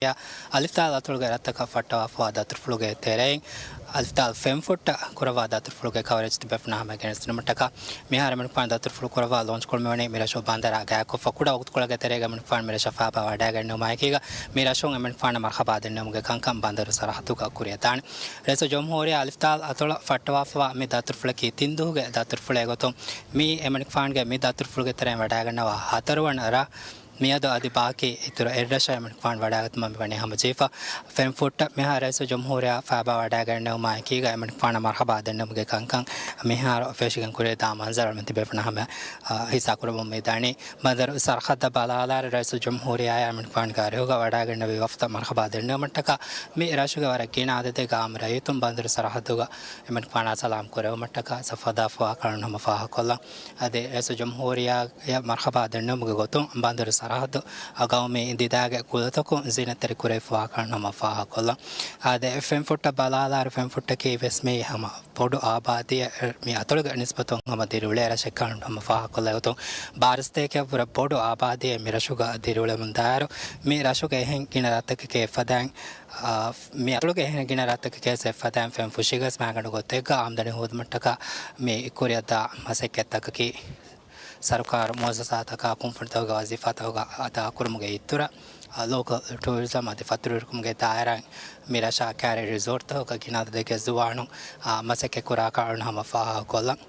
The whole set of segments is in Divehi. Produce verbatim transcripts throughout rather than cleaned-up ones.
އަލިފްދާލް އަތޮޅުގެ ރަށްތަކަށް ފައްޓަވާފައިވާ ދަތުރުފުޅުގެ ތެރެއިން އަލިފްދާލް ފެންފުއްޓަށް ކުރައްވާ ދަތުރުފުޅުގެ ކަވަރޭޖް ތިބޭފުޅުންނާ ހަމަޔަށް ގެނެސްދިނުމަށްޓަކާ، މިހާރު އެމަނިކުފާނު ދަތުރުފުޅު ކުރައްވާ ލޯންޗް ކުރުމެވެނީ މިރަށު ބަނދަރާ ގާތްކޮށްފަ ކުޑަ ވަގުތުކޮޅެއްގެ ތެރޭގަ އެމަނިކުފާނު މިރަށަށް ފައިބާ ވަޑައިގަންނަވުމާއެކީގަ، މިރަށުން އެމަނިކުފާނަށް މަރުހަބާ ދެންނެވުމުގެ ކަންކަން ބަނދަރު ސަރަހައްދުގަ ކުރިއަށްދާނެ. ރައީސުލްޖުމްހޫރިއްޔާ އަލިފްދާލް އަތޮޅަށް ފައްޓަވާފައިވާ މި ދަތުރުފުޅަކީ ތިން ދުވަހުގެ ދަތުރުފުޅެއް ގޮތުން، މީ އެމަނިކުފާނުގެ މި ދަތުރުފުޅުގެ ތެރެއިން ވަޑައިގަންނަވާ ހަތަރުވަނަ ރަށް. މިއަދު އަދި ބާކީ އިތުރު އެއްރަށަށް އެމަނިކުފާނު ވަޑައިގަތުމަށް މިވަނީ ހަމަޖެހިފަ. ފެންފުއްޓަށް މިހާރު ރައީސުލްޖުމްހޫރިއްޔާ ފައިބާ ވަޑައިގަންނެވުމާއެކީގަ އެމަނިކުފާނަށް މަރުހަބާ ދެންނެވުމުގެ ކަންކަން މިހާރު ފެށިގެން ކުރިއަށްދާ މަންޒަރު ތިބޭފުޅުންނާ ހަމަޔަށް، އާ، ހިއްސާކުރަމުން މިދަނީ. ބަނދަރު ސަރަހައްދަށް ބަލާލާއިރު ރައީސުލްޖުމްހޫރިއްޔާއާ އެމަނިކުފާނުގެ އަރިހުގަ ވަޑައިގަންނެވި ވަފުދަށް މަރުހަބާ ދެންނެވުމަށްޓަކާ، މި ރަށުގެ ވަރަށް ގިނަ އަދަދެއްގެ އާއްމު ރައްޔިތުން ބަނދަރު ސަރަހައްދުގަ އެމަނިކުފާނާ ސަލާމް ކުރެވުމަށްޓަކާ ސަފް ހަދާފައިވާ ކަންކަން ހަމަ ފާހަގަކޮށްލަން. އަދި ރައީސުލްޖުމްހޫރިއްޔާއަށް މަރުހަބާ ދެންނެވުމުގެ ގޮތުން ބަނދަރު ސަރަހައްދު ގައުމީ ދިދާގެ ކުލަތަކުން ޒީނަތްތެރި ކުރެވިފައިވާ ކަންކަން ހަމަ ފާހަގަކޮށްލަން. އާދެ، ފެންފުއްޓަށް ބަލާލާއިރު ފެންފުއްޓަކީ ވެސް މީ ހަމަ ބޮޑު އާބާދީއެއް، މި އަތޮޅުގެ ނިސްބަތުން ހަމަ ދިރިއުޅޭ ރަށެއް ކަންކަން ހަމަ ފާހަގަކޮށްލާ ގޮތުން، ބާރަ ސަތޭކައަށްވުރެ ބޮޑު އާބާދީއެއް މި ރަށުގަ ދިރިއުޅެމުންދާއިރު، މި ރަށުގެ އެހެން ގިނަ ރަށްތަކެކޭ އެއްފަދައިން، އާ، މި އަތޮޅުގެ އެހެން ގިނަ ރަށްތަކެކޭ އެއްފަދައިން ފެން ފުށީގަސް މާގަނޑު ގޮތެއްގަ އާމްދަނީ ހޯދުމަށްޓަކާ މި ކުރިއަށްދާ މަސައްކަތްތަކަކީ، ސަރުކާރު މުއައްސަސާތަކާ ކުންފުނިތަކުގެ ވަޒީފާތަކުގަ އަދާކުރުމުގެ އިތުރަށް، އާ، ލޯކަލް ޓޫރިޒަމް އަދި ފަތުރުވެރިކަމުގެ ދާއިރާއިން މި ރަށާ ކައިރި ރިސޯޓްތަކުގަ ގިނަ އަދަދެއްގެ ޒުވާނުން، އާ، މަސައްކަތް ކުރާ ކަންކަން ހަމަ ފާހަގަކޮށްލަން.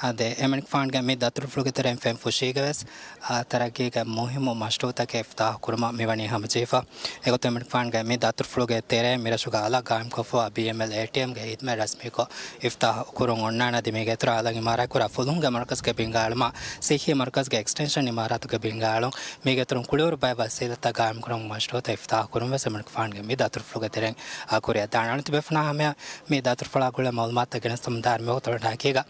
އާދެ، އެމަނިކުފާނުގެ މި ދަތުރުފުޅުގެ ތެރެއިން ފެން ފުށީގަވެސް، އާ، ތަރައްގީގެ މުހިއްމު މަޝްރޫއުތަކެއް އިފްތާޙު ކުރުމަށް މިވަނީ ހަމަޖެހިފަ. އެގޮތުން އެމަނިކުފާނުގެ މި ދަތުރުފުޅުގެ ތެރެއިން މިރަށުގަ އަލަށް ގާއިމްކޮށްފައިވާ ބީއެމްއެލް އޭޓީއެމްގެ ހިދުމަތް ރަސްމީކޮށް އިފްތާޙު ކުރުން އޮންނާނެ. އަދި މީގެ އިތުރަށް އަލަށް އިމާރާތްކުރާ ފުލުހުންގެ މަރުކަޒުގެ ބިންގާއަޅުމާ، ސިއްހީ މަރުކަޒުގެ އެކްސްޓެންޝަން އިމާރާތުގެ ބިންގާއަޅުން، މީގެ އިތުރުން ކުޅިވަރު ބައެއް ވަސީލަތްތައް ގާއިމްކުރުމުގެ މަޝްރޫއުތައް އިފްތާޙު ކުރުން ވެސް އެމަނިކުފާނުގެ މި ދަތުރުފުޅުގެ ތެރެއިން އަ، ކުރިއަށް ދާނެ. އަޅުގަނޑު ތިބޭފުޅުންނާ ހަމަޔަށް މި ދަތުރުފުޅާ ގުޅޭ މައުލޫމާތުތައް ގެނެސްދެމުން ދާން މިވަގުތު އަޅުގަނޑު ހަގީގަ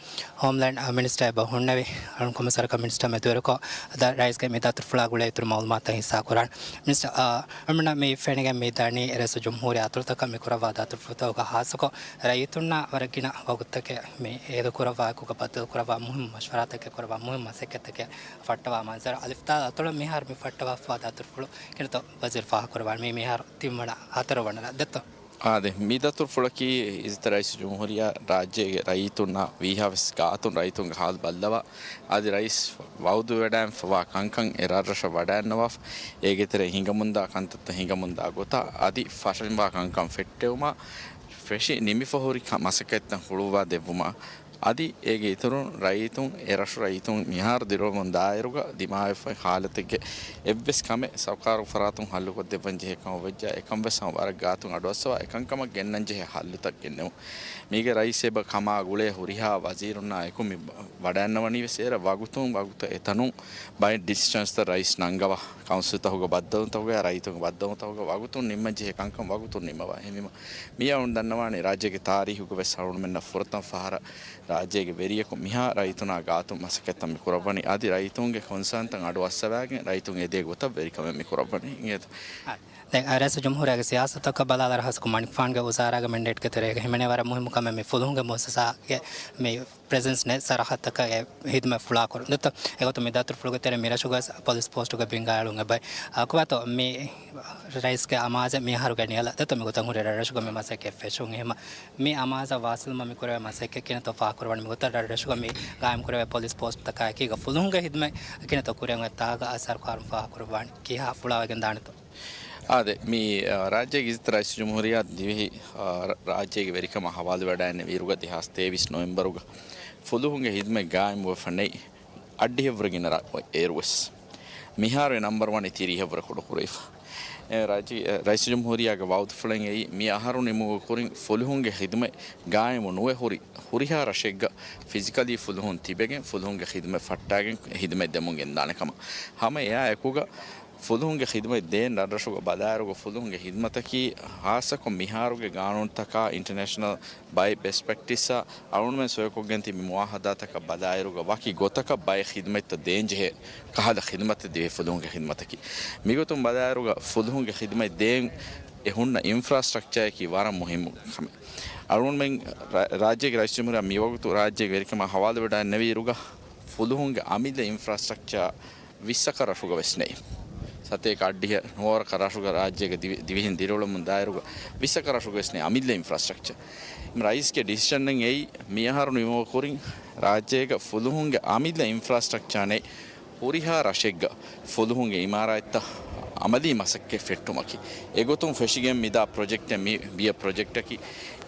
ހޯމްލޭންޑް، އަ، މިނިސްޓަރ އެބަ ހުންނެވި، އަޅުގަނޑު ކޮމިސަރަކަށް މިނިސްޓަރ މެދުވެރިކޮށް، އަދި ރައީސްގެ މި ދަތުރުފުޅާ ގުޅޭ އިތުރު މައުލޫމާތުތައް ހިއްސާކުރާން. މިނިސްޓަރ، އަ، އަޅުގަނޑު މި ފެނިގެން މި ދަނީ ރައީސުލްޖުމްހޫރިއްޔާ އަތޮޅުތަކަށް މި ކުރައްވާ ދަތުރުފުޅުތަކުގަ ހާއްސަކޮށް ރައްޔިތުންނާ ވަރަށް ގިނަ ވަގުތުތަކެއް މި އެދުކުރައްވާ އެކުގަ ބައްދަލުކުރައްވާ މުހިއްމު މަޝްވަރާތަކެއް ކުރައްވާ މުހިއްމު މަސައްކަތްތަކެއް ފައްޓަވާ މަންޒަރު. އަލިފްދާލް އަތޮޅަށް މިހާރު މި ފައްޓަވާފައިވާ ދަތުރުފުޅު ކިނަތޯ ވަޒީރު ފާހަގަކުރައްވާނީ. މީ މިހާރު ތިންވަނަ ހަތަރުވަނަ ރަށް ދެއްތޯ؟ އާދެ، މި ދަތުރުފުޅަކީ އިއްޒަތްތެރި ރައީސުލްޖުމްހޫރިއްޔާ ރާއްޖޭގެ ރައްޔިތުންނާ ވީހާވެސް ގާތުން ރައްޔިތުންގެ ހާލު ބައްލަވާ، އަދި ރައީސް ވައުދުވެވަޑައިގެންފައިވާ ކަންކަން އެ ރަށްރަށަށް ވަޑައިގަންނަވާފަ، އޭގެ ތެރެއިން ހިނގަމުންދާ ކަންތައްތައް ހިނގަމުންދާ ގޮތާ، އަދި ފަށަންވާ ކަންކަން ފެއްޓެވުމާ، ފެށި ނިމިފަ ހުރި ކަ-، މަސައްކަތްތައް ހުޅުއްވާ ދެއްވުމަށް، އަދި އޭގެ އިތުރުން ރައްޔިތުން، އެ ރަށު ރައްޔިތުން މިހާރު ދިރިއުޅެމުން ދާއިރުގަ ދިމާވެފައި ހާލަތެއްގެ އެއްވެސް ކަމެއް ސަރުކާރުގެ ފަރާތުން ހައްލުކޮށްދެއްވަން ޖެހޭ ކަމަށް ވެއްޖާ، އެކަން ވެސް ހަމަ ވަރަށް ގާތުން އަޑުއައްސަވާ، އެކަންކަމަށް ގެންނަން ޖެހޭ ހައްލުތައް ގެންނެވުން. މީގެ ރައީސް އެބަ ކަމާ ގުޅޭ ހުރިހާ ވަޒީރުންނާ އެކު މި ވަޑައިގަންނަވަނީ ވެސް އޭރަށް ވަގުތުން ވަގުތަށް އެތަނުން ބައެއް ޑިސިޝަންސްތައް ރައީސް ނަންގަވާ، ކައުންސިލްތަކުގެ ބައްދަލުތަކުގައި، ރައްޔިތުންގެ ބައްދަލުތަކުގައި ވަގުތުން ނިންމަން ޖެހޭ ކަންކަން ވަގުތުން ނިންމަވާ. އެހެންވީމަ، މިއީ އަޅުގަނޑު ދަންނަވާނީ ރާއްޖޭގެ ތާރީހުގަ ވެސް އަޅުގަނޑުމެންނަށް ފުރަތަމަ ފަހަރަށް ރާއްޖޭގެ ވެރިޔަކު މިހާ ރައްޔިތުންނާ ގާތުން މަސައްކަތްތައް މި ކުރައްވަނީ. އަދި ރައްޔިތުންގެ ކޮންސާންތައް އަޑު އައްސަވާގެން ރައްޔިތުން އެދޭ ގޮތަށް ވެރިކަމެއް މި ކުރައްވަނީ. އިނގޭތޯ؟ އާ، ދެން ރައީސުލްޖުމްހޫރިއްޔާގެ ސިޔާސަތުތަކަށް ބަލާލާއިރު ހާއްސަކޮށް މަނިކުފާނުގެ ވުޒާރާގެ މެންޑޭޓްގެ ތެރޭގަ ހިމެނޭ ވަރަށް މުހިއްމު ކަމެއް މި ފުލުހުންގެ މުއައްސަސާގެ މި ޕްރެޒެންސް ނެތް ސަރަހައްދުތަކަށް އެ ހިދުމަތް ފުޅާކުރުން. ދެއްތޯ؟ އެގޮތުން މި ދަތުރުފުޅުގެ ތެރެއިން މި ރަށުގަވެސް ޕޮލިސް ޕޯސްޓުގެ ބިންގާއަޅުން އެބައި. އާ، ކޮބާތޯ މި ރައީސްގެ އަމާޒެއް މިއަހަރުގެ ނިޔަލަށް ދެއްތޯ މިގޮތަށް ހުރި ރަށްރަށުގަ މި މަސައްކަތް ފެށުން. އެހެންވީމަ، މި އަމާޒަށް ވާސިލުމަށް މި ކުރެވޭ މަސައްކަތް ކިނަތޯ ފާހަގަކުރައްވަނީ. މިގޮތަށް ރަށްރަށުގަ މި ގާއިމްކުރެވޭ ޕޮލިސް ޕޯސްޓުތަކާއެކީގަ ފުލުހުންގެ ހިދުމަތް ކިނަތޯ ކުރިއަށް އޮތް ތާގަ ސަރުކާރުން ފާހަގަކުރައްވާނީ. ކިހާ ފުޅާވެގެން ދާނެތޯ؟ އާދެ، މި، އާ، ރާއްޖޭގެ އިއްޒަތްތެރި ރައީސުލްޖުމްހޫރިއްޔާ ދިވެހި، އާ، ރަ-، ރާއްޖޭގެ ވެރިކަމާ ހަވާލުވެވަޑައިގެންނެވި އިރުގަ ދެހާސް ތޭވީސް ނޮވެމްބަރުގަ ފުލުހުންގެ ހިދުމަތް ގާއިމްވެފަ ނެތް އައްޑިހައެއްވުރެ ގިނަ ރަށް އޭރުވެސް. މިހާރު އެ ނަންބަރު ވަނީ ތިރީހައެއްވުރެ ކުޑަކުރެވިފަ. އެ ރާއްޖެ-، އެ ރައީސުލްޖުމްހޫރިއްޔާގެ ވައުދުފުޅެއް އެއީ މި އަހަރު ނިމުމުގެ ކުރިން ފުލުހުންގެ ހިދުމަތް ގާއިމު ނުވެ ހުރި ހުރިހާ ރަށެއްގަ ފިޒިކަލީ ފުލުހުން ތިބެގެން ފުލުހުންގެ ހިދުމަތް ފައްޓާގެން ހިދުމަތް ދެމުން ގެންދާނެ ކަމަށް. ހަމަ އެއާ އެކުގަ ފުލުހުންގެ ޚިދުމަތް ދޭން ރަށްރަށުގަ ބަލާއިރުގަ ފުލުހުންގެ ޚިދުމަތަކީ ޚާއްޞަކޮށް މިހާރުގެ ގާނޫނުތަކާ އިންޓަރނޭޝަނަލް ބައެއް ބެސްޓް ޕްރެކްޓިސްއާ އަޅުގަނޑުމެން ސޮއިކޮށްގެން ތިބި މުއާހަދާތަކަށް ބަލާއިރުގަ ވަކި ގޮތަކަށް ބައެއް ޚިދުމަތްތައް ދޭން ޖެހޭ ކަހަލަ ޚިދުމަތެއް ދިވެހި ފުލުހުންގެ ޚިދުމަތަކީ. މިގޮތުން ބަލާއިރުގަ ފުލުހުންގެ ޚިދުމަތް ދޭން އެ ހުންނަ އިންފްރާސްޓްރަކްޗާއަކީ ވަރަށް މުހިއްމު ކަމެއް. އަޅުގަނޑުމެން ރާ-، ރާއްޖޭގެ ރައީސްޖުމްހޫރިއްޔާ މިވަގުތު ރާއްޖޭގެ ވެރިކަމާ ހަވާލުވެވަޑައިގެންނެވި އިރުގަ ފުލުހުންގެ އަމިއްލަ އިންފްރާސްޓްރަކްޗާ ވިއްސަކަށް ރަށުގަ ވެސް ނެތް. ސަތޭކަ އަށްޑިހަ ނުވަވަރަކަށް ރަށުގަ ރާއްޖޭގެ ދިވެ-، ދިވެހިން ދިރިއުޅެމުން ދާއިރުގަ ވިއްސަކަށް ރަށުގަ ވެސް ނެތް އަމިއްލަ އިންފްރާސްޓްރަކްޗާ. ރައީސްގެ ޑިސިޝަންއެއް އެއީ މިއަހަރު ނިމުމަށް ކުރިން ރާއްޖޭގަ ފުލުހުންގެ އަމިއްލަ އިންފްރާސްޓްރަކްޗާ ނެތް ހުރިހާ ރަށެއްގަ ފުލުހުންގެ އިމާރާތްތައް އަމަލީ މަސައްކަތް ފެއްޓުމަކީ. އެގޮތުން ފެށިގެން މިދާ ޕްރޮޖެކްޓެއް މި ބިޔަ ޕްރޮޖެކްޓަކީ.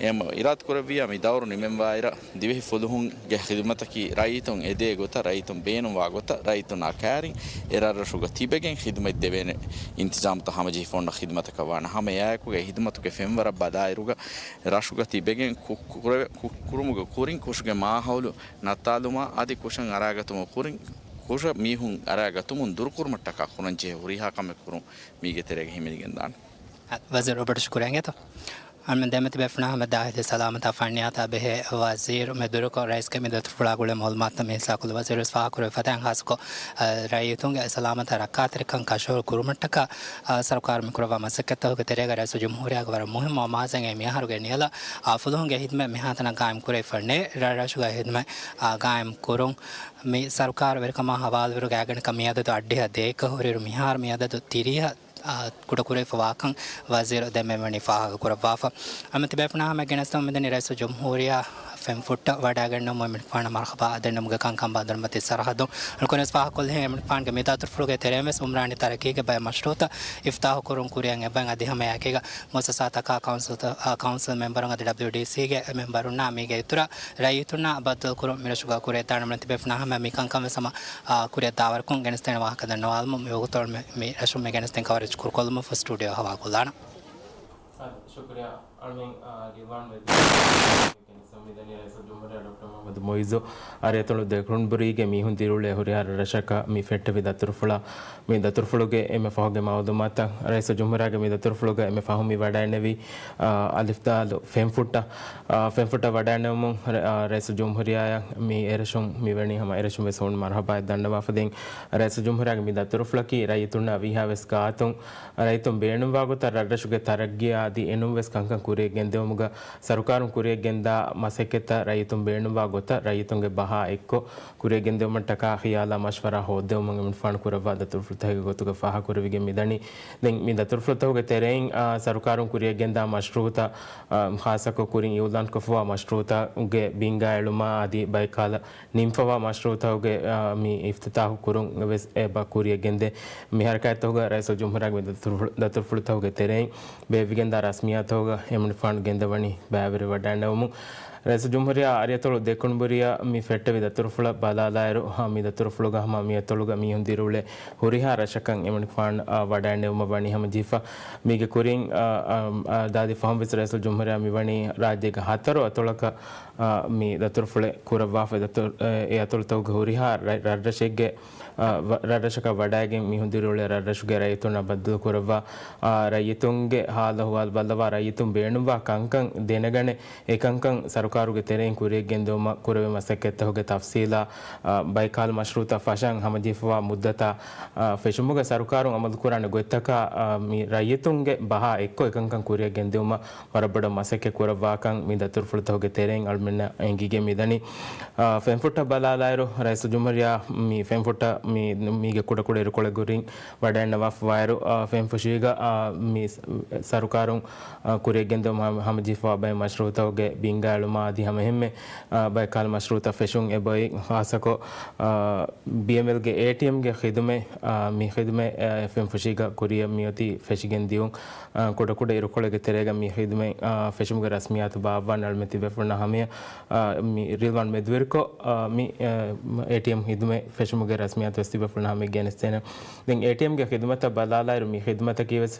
އެހެން އިރާދަ ކުރެއްވިއްޔާ މި ދައުރު ނިމެންވާއިރަށް ދިވެހި ފުލުހުންގެ ޚިދުމަތަކީ ރައްޔިތުން އެދޭ ގޮތަށް، ރައްޔިތުން ބޭނުންވާ ގޮތަށް، ރައްޔިތުންނާ ކައިރިން އެ ރަށްރަށުގަ ތިބެގެން ޚިދުމަތް ދެވޭނެ އިންތިޒާމުތައް ހަމަޖެހިފަ އޮންނަ ޚިދުމަތަކަށް ވާނެ. ހަމަ އެއާއެކުގަ އެ ޚިދުމަތުގެ ފެންވަރަށް ބަލާއިރުގަ ރަށުގަ ތިބެގެން ކުށް ކުރެވެ-، ކުށް ކުރުމުގެ ކުރިން ކުށުގެ މާހައުލު ނައްތާލުމާ އަދި ކުށަށް އަރާގަތުމުގެ ކުރިން ކުށަށް މީހުން އަރާގަތުމުން ދުރުކުރުމަށްޓަކާ ކުރަންޖެހޭ ހުރިހާ ކަމެއް ކުރުން މީގެ ތެރޭގަ ހިމެނިގެންދާނެ. ވަޒީރު އޮބަޑު ޝުކުރިއްޔާ އިނގޭތޯ. އަޅުމެން ދެމެތި ބޭފުޅުންނާ ހަމަ ދާހިލީ ސަލާމަތާ ފަންނިޔާތާ ބެހޭ ވަޒީރު މެދުވެރިކޮށް ރައީސްގެ މި ދަތުރުފުޅާ ގުޅޭ މައުލޫމާތުތައް މި ހިއްސާކޮށްލި. ވަޒީރު ވެސް ފާހަގަކުރެއްވި ފަދައިން ޚާއްޞަކޮށް، އަ، ރައްޔިތުންގެ ސަލާމަތާ ރައްކާތެރިކަން ކަށަވަރު ކުރުމަށްޓަކާ، އަ، ސަރުކާރު މި ކުރައްވާ މަސައްކަތްތަކުގެ ތެރޭގަ ރައީސުލްޖުމްހޫރިއްޔާގެ ވަރަށް މުހިއްމު އަމާޒެއް އެ މިއަހަރުގެ ނިޔަލަށް، އަ، ފުލުހުންގެ ހިދުމަތް މިހާތަނަށް ގާއިމް ކުރެވިފަ ނެތް ރަށްރަށުގަ ހިދުމަތް، އަ، ގާއިމް ކުރުން. މި ސަރުކާރު ވެރިކަމާ ހަވާލުވިއިރު ގާތްގަނޑަކަށް މި އަދަދު އަށްޑިހަ ދޭއްކަ ހުރިއިރު މިހާރު މި އަދަދު ތިރީހަށް އާ، ކުޑަކުރެވިފަ ވާކަން ވަޒީރު ދެންމެވަނީ ފާހަގަކުރައްވާފަ. އަމި ތިބޭފުނާ ހަމަ ގެނެސްދެމުން މިދަނީ ރައީސުލްޖުމްހޫރިއްޔާ ފެންފުއްޓަށް ވަޑައިގަންނަވަމުން މިނިޓް ފާނަށް މަރުހަބާ އަދެއްނަމުގެ ކަންކަން ބަނދުރުމަތީ ސަރަހައްދުން. އަޅުގަނޑުވެސް ފާހަގަކޮށްލިހެން މިނިޓް ފާނުގެ މި ދަތުރުފުޅުގެ ތެރެއިން ވެސް އުމްރާނީ ތަރައްގީގެ ބައެއް މަޝްރޫއުތައް އިފްތާހު ކުރުން ކުރިއަށް އެބައިން އަދި ހަމައެއާއެކީގަ މުއައްސަސާތަކާ ކައުންސިލްތައް، އާ، ކައުންސިލް މެމްބަރުން އަދި ޑަބްލިއުޑީސީގެ މެމްބަރުންނާ މީގެ އިތުރަށް ރައްޔިތުންނާ ބައްދަލުކުރުން މިރަށުގަ ކުރިއަށްދާނަމަ ތިބޭފުނާ ހަމަ މިކަންކަން ވެސް ހަމަ، އާ، ކުރިއަށްދާވަރަކުން ގެނެސްދޭނެ ވާހަކަ ދަންނަވާލަމުން މިވަގުތު އަޅުމެން މި ރަށުން މި ގެނެސްދިން ކަވަރޭޖް ކުރުކޮށްލުމަށް ފަސްޓޫޑިއޯ ހަވާލުކޮށްލާނަން. އާ، ޝުކުރިއްޔާ. އަޅުމެން، އާ، ރިލްވާން ވެދި ގެނެސްދެމުން މިދަނީ ރައީސުލްޖުމްހޫރިއްޔާ ޑޮކްޓަރ މުހައްމަދު މުއިއްޒު އަރިއަތޮޅު ދޮންކޮޅުންބުރީގެ މީހުން ދިރިއުޅޭ ހުރިހާ ރަށަކަށް މި ފެއްޓެވި ދަތުރުފުޅަށް. މި ދަތުރުފުޅުގެ އެންމެ ފަހުގެ މައުލޫމާތަށް، ރައީސުލްޖުމްހޫރިއްޔާގެ މި ދަތުރުފުޅުގަ އެންމެ ފަހުން މި ވަޑައިނެވީ، އާ، އަލިފްދާލު ފެންފުއްޓަށް، އާ، ފެންފުއްޓަށް ވަޑައިނެވުމުން ރަ-، އާ، ރައީސުލްޖުމްހޫރިއްޔާއަށް މި އެރަށުން މިވެނީ ހަމަ އެރަށުން ވެސް ހޫނު މަރުހަބާއެއް ދަންނަވާފަ. ދެން ރައީސުލްޖުމްހޫރިއްޔާގެ މި ދަތުރުފުޅަކީ ރައްޔިތުންނާ ވީހާވެސް ގާތުން ރައްޔިތުން ބޭނުންވާ ގޮތަށް ރަށްރަށުގެ ތަރައްގީއާ އަދި އެނޫންވެސް ކަންކަން ކުރިއަށް ގެންދެވުމުގަ ސަރުކާރުން ކުރިއަށް ގެންދާ މަސައްކަތްތައް ރައްޔިތުން ބޭނުންވާ ގޮތަށް ރައްޔިތުންގެ ބަހާ އެއްކޮށް ކުރިއަށް ގެންދެވުމަށްޓަކާ ޚިޔާލާ މަޝްވަރާ ހޯއްދެވުމަށް އެމިންފާނު ކުރައްވާ ދަތުރުފުޅުތަކުގެ ގޮތުގަ ފާހަގަކުރެވިގެން މިދަނީ. ދެން މި ދަތުރުފުޅުތަކުގެ ތެރެއިން، އާ، ސަރުކާރުން ކުރިއަށް ގެންދާ މަޝްރޫއުތައް، އާ، ޚާއްޞަކޮށް ކުރިން އިއުލާންކޮށްފަވާ މަޝްރޫއުތަކުގެ ބިންގާ އެޅުމާ އަދި ބައިކަހަލަ ނިންފަވާ މަޝްރޫއުތަކުގެ، އާ، މި އިފްތިތާހު ކުރުން ވެސް އެބަ ކުރިއަށް ގެންދޭ. މި ހަރަކާތްތަކުގަ ރައީސުލްޖުމްހޫރިއްޔާގެ މި ދަތުރުފުޅު-، ދަތުރުފުޅުތަކުގެ ތެރެއިން ބޭއްވިގެންދާ ރަސްމިއްޔާތުތަކުގަ އެމިންފާނު ގެންދަވަނީ ބައިވެރިވަޑައިންނެވުމުން. ރައީސުލްޖުމްހޫރިއްޔާ އަރިއަތޮޅު ދޮންކޮޅުންބުރީއަށް މި ފެއްޓެވި ދަތުރުފުޅަށް ބަލާލާއިރު، އާ، މި ދަތުރުފުޅުގަ ހަމަ މި އަތޮޅުގަ މީހުން ދިރިއުޅޭ ހުރިހާ ރަށަކަށް އެމިންފާނު، އާ، ވަޑައިންނެވުމަށް ވަނީ ހަމަޖެހިފަ. މީގެ ކުރިން، އާ، އާ، އާ، ދާދި ފަހުން ވެސް ރައީސުލްޖުމްހޫރިއްޔާ މިވަނީ ރާއްޖޭގެ ހަތަރު އަތޮޅަކަށް، އާ، މި ދަތުރުފުޅެއް ކުރައްވާފަ. ދަތުރު-، އެ، އެ އަތޮޅުތަކުގެ ހުރިހާ ރަ-، ރަށްރަށެއްގެ، އާ، ވަ-، ރަށްރަށަކަށް ވަޑައިގެން މީހުން ދިރިއުޅޭ ރަށްރަށުގެ ރައްޔިތުންނާ ބައްދަލު ކުރައްވާ، އާ، ރައްޔިތުންގެ ހާލު އަހުވާލު ބައްލަވާ ރައްޔިތުން ބޭނުންވާ ކަންކަން ދެނެގަނެ، އެކަންކަން ސަރުކާރުގެ ތެރެއިން ކުރިއަށް ގެންދެވުމަށް ކުރެވޭ މަސައްކަތްތަކުގެ ތަފްސީލާ، އާ، ބައިކަހަލަ މަޝްރޫއުތައް ފަށަން ހަމަޖެހިފަވާ މުއްދަތާ، އާ، ފެށުމުގަ ސަރުކާރުން އަމަލުކުރާނެ ގޮތްތަކާ، އާ، މި ރައްޔިތުންގެ ބަހާ އެއްކޮށް އެކަންކަން ކުރިއަށް ގެންދެވުމަށް ވަރަށް ބޮޑަށް މަސައްކަތް ކުރައްވާކަން މި ދަތުރުފުޅުތަކުގެ ތެރެއިން އަޅުމެންނަށް އެނގިގެން މިދަނީ. އާ، ފެންފުއްޓަށް ބަލާލާއިރު، ރައީސުލްޖުމްހޫރިއްޔާ މި ފެންފުއްޓަށް މި، މީގެ ކުޑަކުޑަ އިރުކޮޅެއް ކުރިން ވަޑައިންނަވާފަވާއިރު، އާ، ފެންފުށީގަ، އާ، މި ސަ-، ސަރުކާރުން، އާ، ކުރިއަށް ގެންދެވުމަށް ހަމަ-، ހަމަޖެހިފަވާ ބައެއް މަޝްރޫއުތަކުގެ ބިންގާ އެޅުމާ އަދި ހަމައެހެންމެ، އާ، ބައެއް ކަހަލަ މަޝްރޫއުތައް ފެށުން އެބައޮތް. ޚާއްޞަކޮށް، އާ، ބީއެމްއެލްގެ އޭޓީއެމްގެ ޚިދުމަތް، އާ، މި ޚިދުމަތް، އާ، ފެންފުށީގަ ކުރިއަށް މިއޮތީ ފެށިގެން ދިޔުން. އާ، ކުޑަކުޑަ އިރުކޮޅެއްގެ ތެރޭގަ މި ޚިދުމަތް، އާ، ފެށުމުގެ ރަސްމިއްޔާތު ބާއްވާން އަޅުމެން ތިބޭފުޅުންނާ ހަމަޔަށް، އާ، މި ރިލްވާން މެދުވެރިކޮށް، އާ، މި، އާ، އޭޓީއެމް ޚިދުމަތް ފެށުމުގެ ރަސްމިއްޔާތު ވެސް ތިބޭފުޅުންނާ ހަމަޔަށް ގެނެސްދޭނެ. ދެން އޭޓީއެމްގެ ޚިދުމަތަށް ބަލާލާއިރު މި ޚިދުމަތަކީ ވެސް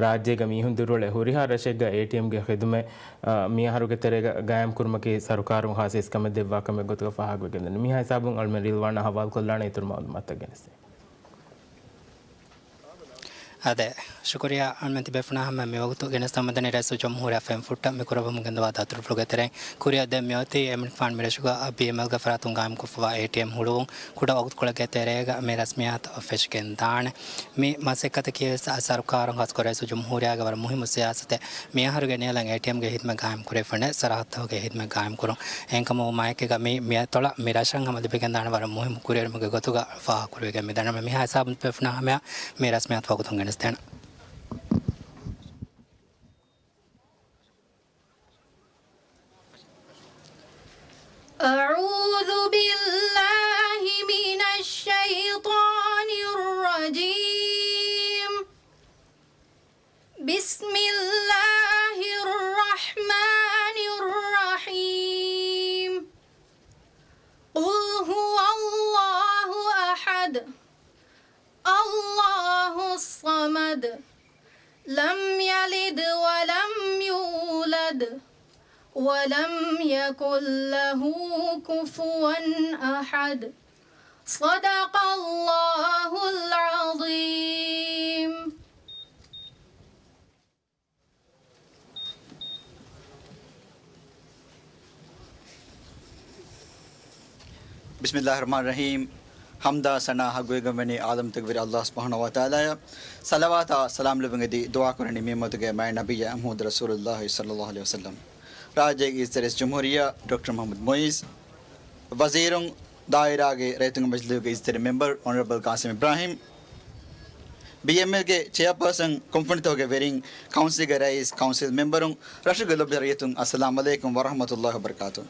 ރާއްޖޭގަ މީހުން ދިރިއުޅޭ ހުރިހާ ރަށެއްގަ އޭޓީއެމްގެ ޚިދުމަތް، އާ، މި އަހަރުގެ ތެރޭގަ ގާއިމް ކުރުމަކީ ސަރުކާރުން ޚާއްޞަ އިސްކަމެއް ދެއްވާ ކަމެއް ގޮތުގަ ފާހަގަވެގެންދަނީ. މިހާ ހިސާބުން އަޅުމެން ރިލްވާނާ ހަވާލުކޮށްލާނެ އިތުރު މައުލޫމާތުތައް ގެނެސްދޭނެ. އާދެ، ޝުކުރިއްޔާ. އަންމެން ތިބޭފުޅުންނާ ހަމަ މިވަގުތު ގެނެސްދެމުންދަނީ ރައީސުލްޖުމްހޫރިއްޔާ ފެންފުއްޓަށް މި ކުރައްވަމުން ގެންދަވާ ދަތުރުފުޅުގެ ތެރެއިން. ކުރިއަށް ދެން މިއޮތީ އެމަނިކުފާނު މިރަށުގަ ބީއެމްއެލްގެ ފަރާތުން ގާއިމްކޮށްފަވާ އޭޓީއެމް ހުޅުވުން. ކުޑަ ވަގުތުކޮޅެއްގެ ތެރޭގަ މި ރަސްމިއްޔާތު ފެށިގެން ދާނެ. މި މަސައްކަތަކީވެސް ސަރުކާރުން ހާއްސަކޮށް ރައީސުލްޖުމްހޫރިއްޔާގެ ވަރަށް މުހިއްމު ސިޔާސަތެއް. މިއަހަރުގެ ނިޔަލަށް އޭޓީއެމްގެ ހިދުމަތް ގާއިމް ކުރެވިފަނެ ސަރަހައްދުގެ ހިދުމަތް ގާއިމް ކުރުން. އެހެންކަމުން މައެކެއްގަ މި މިއަތޮޅަށް މި ރަށަށް ހަމަ ލިބިގެންދާނެ ވަރަށް މުހިއްމު ކުރިއެރުމެއްގެ ގޮތުގަ ފާހަގަކުރެވިގެން މިދަނީ. މިހާ ހިސާބުން ތިބޭފުޅުންނާ ހަމަޔަށް މި ރަސްމިއްޔާތު ވަގުތުން ގެނެސްދޭނަން. أعوذ بالله من الشيطان الرجيم. بسم الله الرحمن الرحيم. قل هو الله أحد. الله الصمد. لم يلد ولم يولد. ولم يكن له كفوا أحد. صدق الله العظيم. ބިސްމިއްލާހި ރަޙްމާނި ރަޙީމް. ޙަމްދާ ސަނާ ޙައްޤުވެގެންވަނީ ޢާލަމްތަކުގެ ވެރި ﷲ ސުބްޙާނަހޫ ވަތަޢާލާއަށް. ޞަލަވާތާ ސަލާމް ލެއްވުން އެދި ދުޢާ ކުރަނީ މި އުއްމަތުގެ މާތް ނަބިއްޔާ މުޙައްމަދު ރަސޫލުﷲ ޞައްލަﷲ ޢަލައިހި ވަސައްލަމް. ރާއްޖޭގެ އިއްޒަތްތެރި ރައީސުލްޖުމްހޫރިއްޔާ ޑޮކްޓަރ މުޙައްމަދު މުޢިއްޒު، ވަޒީރުން، ދާއިރާގެ ރައްޔިތުންގެ މަޖިލީހުގެ އިއްޒަތްތެރި މެމްބަރު އޮނަރަބަލް ޤާސިމް އިބްރާހިމް، ބީއެމްއެލްގެ ޗެއާޕާސަން، ކުންފުނިތަކުގެ ވެރިން، ކައުންސިލްގެ ރައީސް، ކައުންސިލް މެމްބަރުން، ރަށުގެ ލޮބުވެތި ރައްޔިތުން، އައްސަލާމް ޢަލައިކުމް ވަރަޙްމަތުﷲ ވަބަރަކާތު.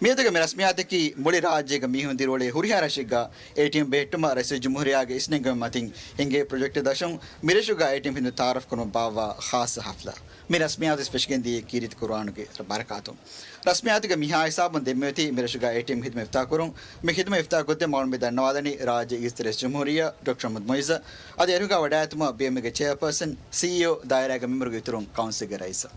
މިއަދުގެ މި ރަސްމިއްޔާތަކީ މުޅި ރާއްޖޭގަ މީހުން ދިރިއުޅޭ ހުރިހާ ރަށެއްގަ އޭޓީއެމް ބެހެއްޓުމަށް ރައީސުލްޖުމްހޫރިއްޔާގެ އިސްނެންގެވުމުގެ މަތިން ހިންގޭ ޕްރޮޖެކްޓެއް ދަށުން މިރަށުގަ އޭޓީއެމް ހިދުމަތް ތަޢާރަފް ކުރުމަށް ބާއްވާ ޚާއްޞަ ޙަފްލާ. މި ރަސްމިއްޔާތު ފެށިގެންދިޔަ ކީރިތި ޤުރުއާނުގެ ބަރަކާތުން. ރަސްމިއްޔާތުގެ މިހާ ހިސާބުން ދެންމެ އޮތީ މިރަށުގަ އޭޓީއެމް ހިދުމަތް އިފްތިތާޙް ކުރުން. މި ހިދުމަތް އިފްތިތާޙް ކޮށްދޭން މަޢުލޫމް ދަންނަވާލަނީ ރާއްޖޭގެ އިއްޒަތްތެރި ރައީސުލްޖުމްހޫރިއްޔާ ޑޮކްޓަރ މުޙައްމަދު މުޢިއްޒު. އަދި އެރުގަ ވަޑައިގަތުމަށް ބީއެމްއެލްގެ ޗެއާޕާސަން، ސީއީއޯ، ދާއިރާގެ މެމްބަރުގެ އިތުރުން ކައުންސިލްގެ ރައީސް.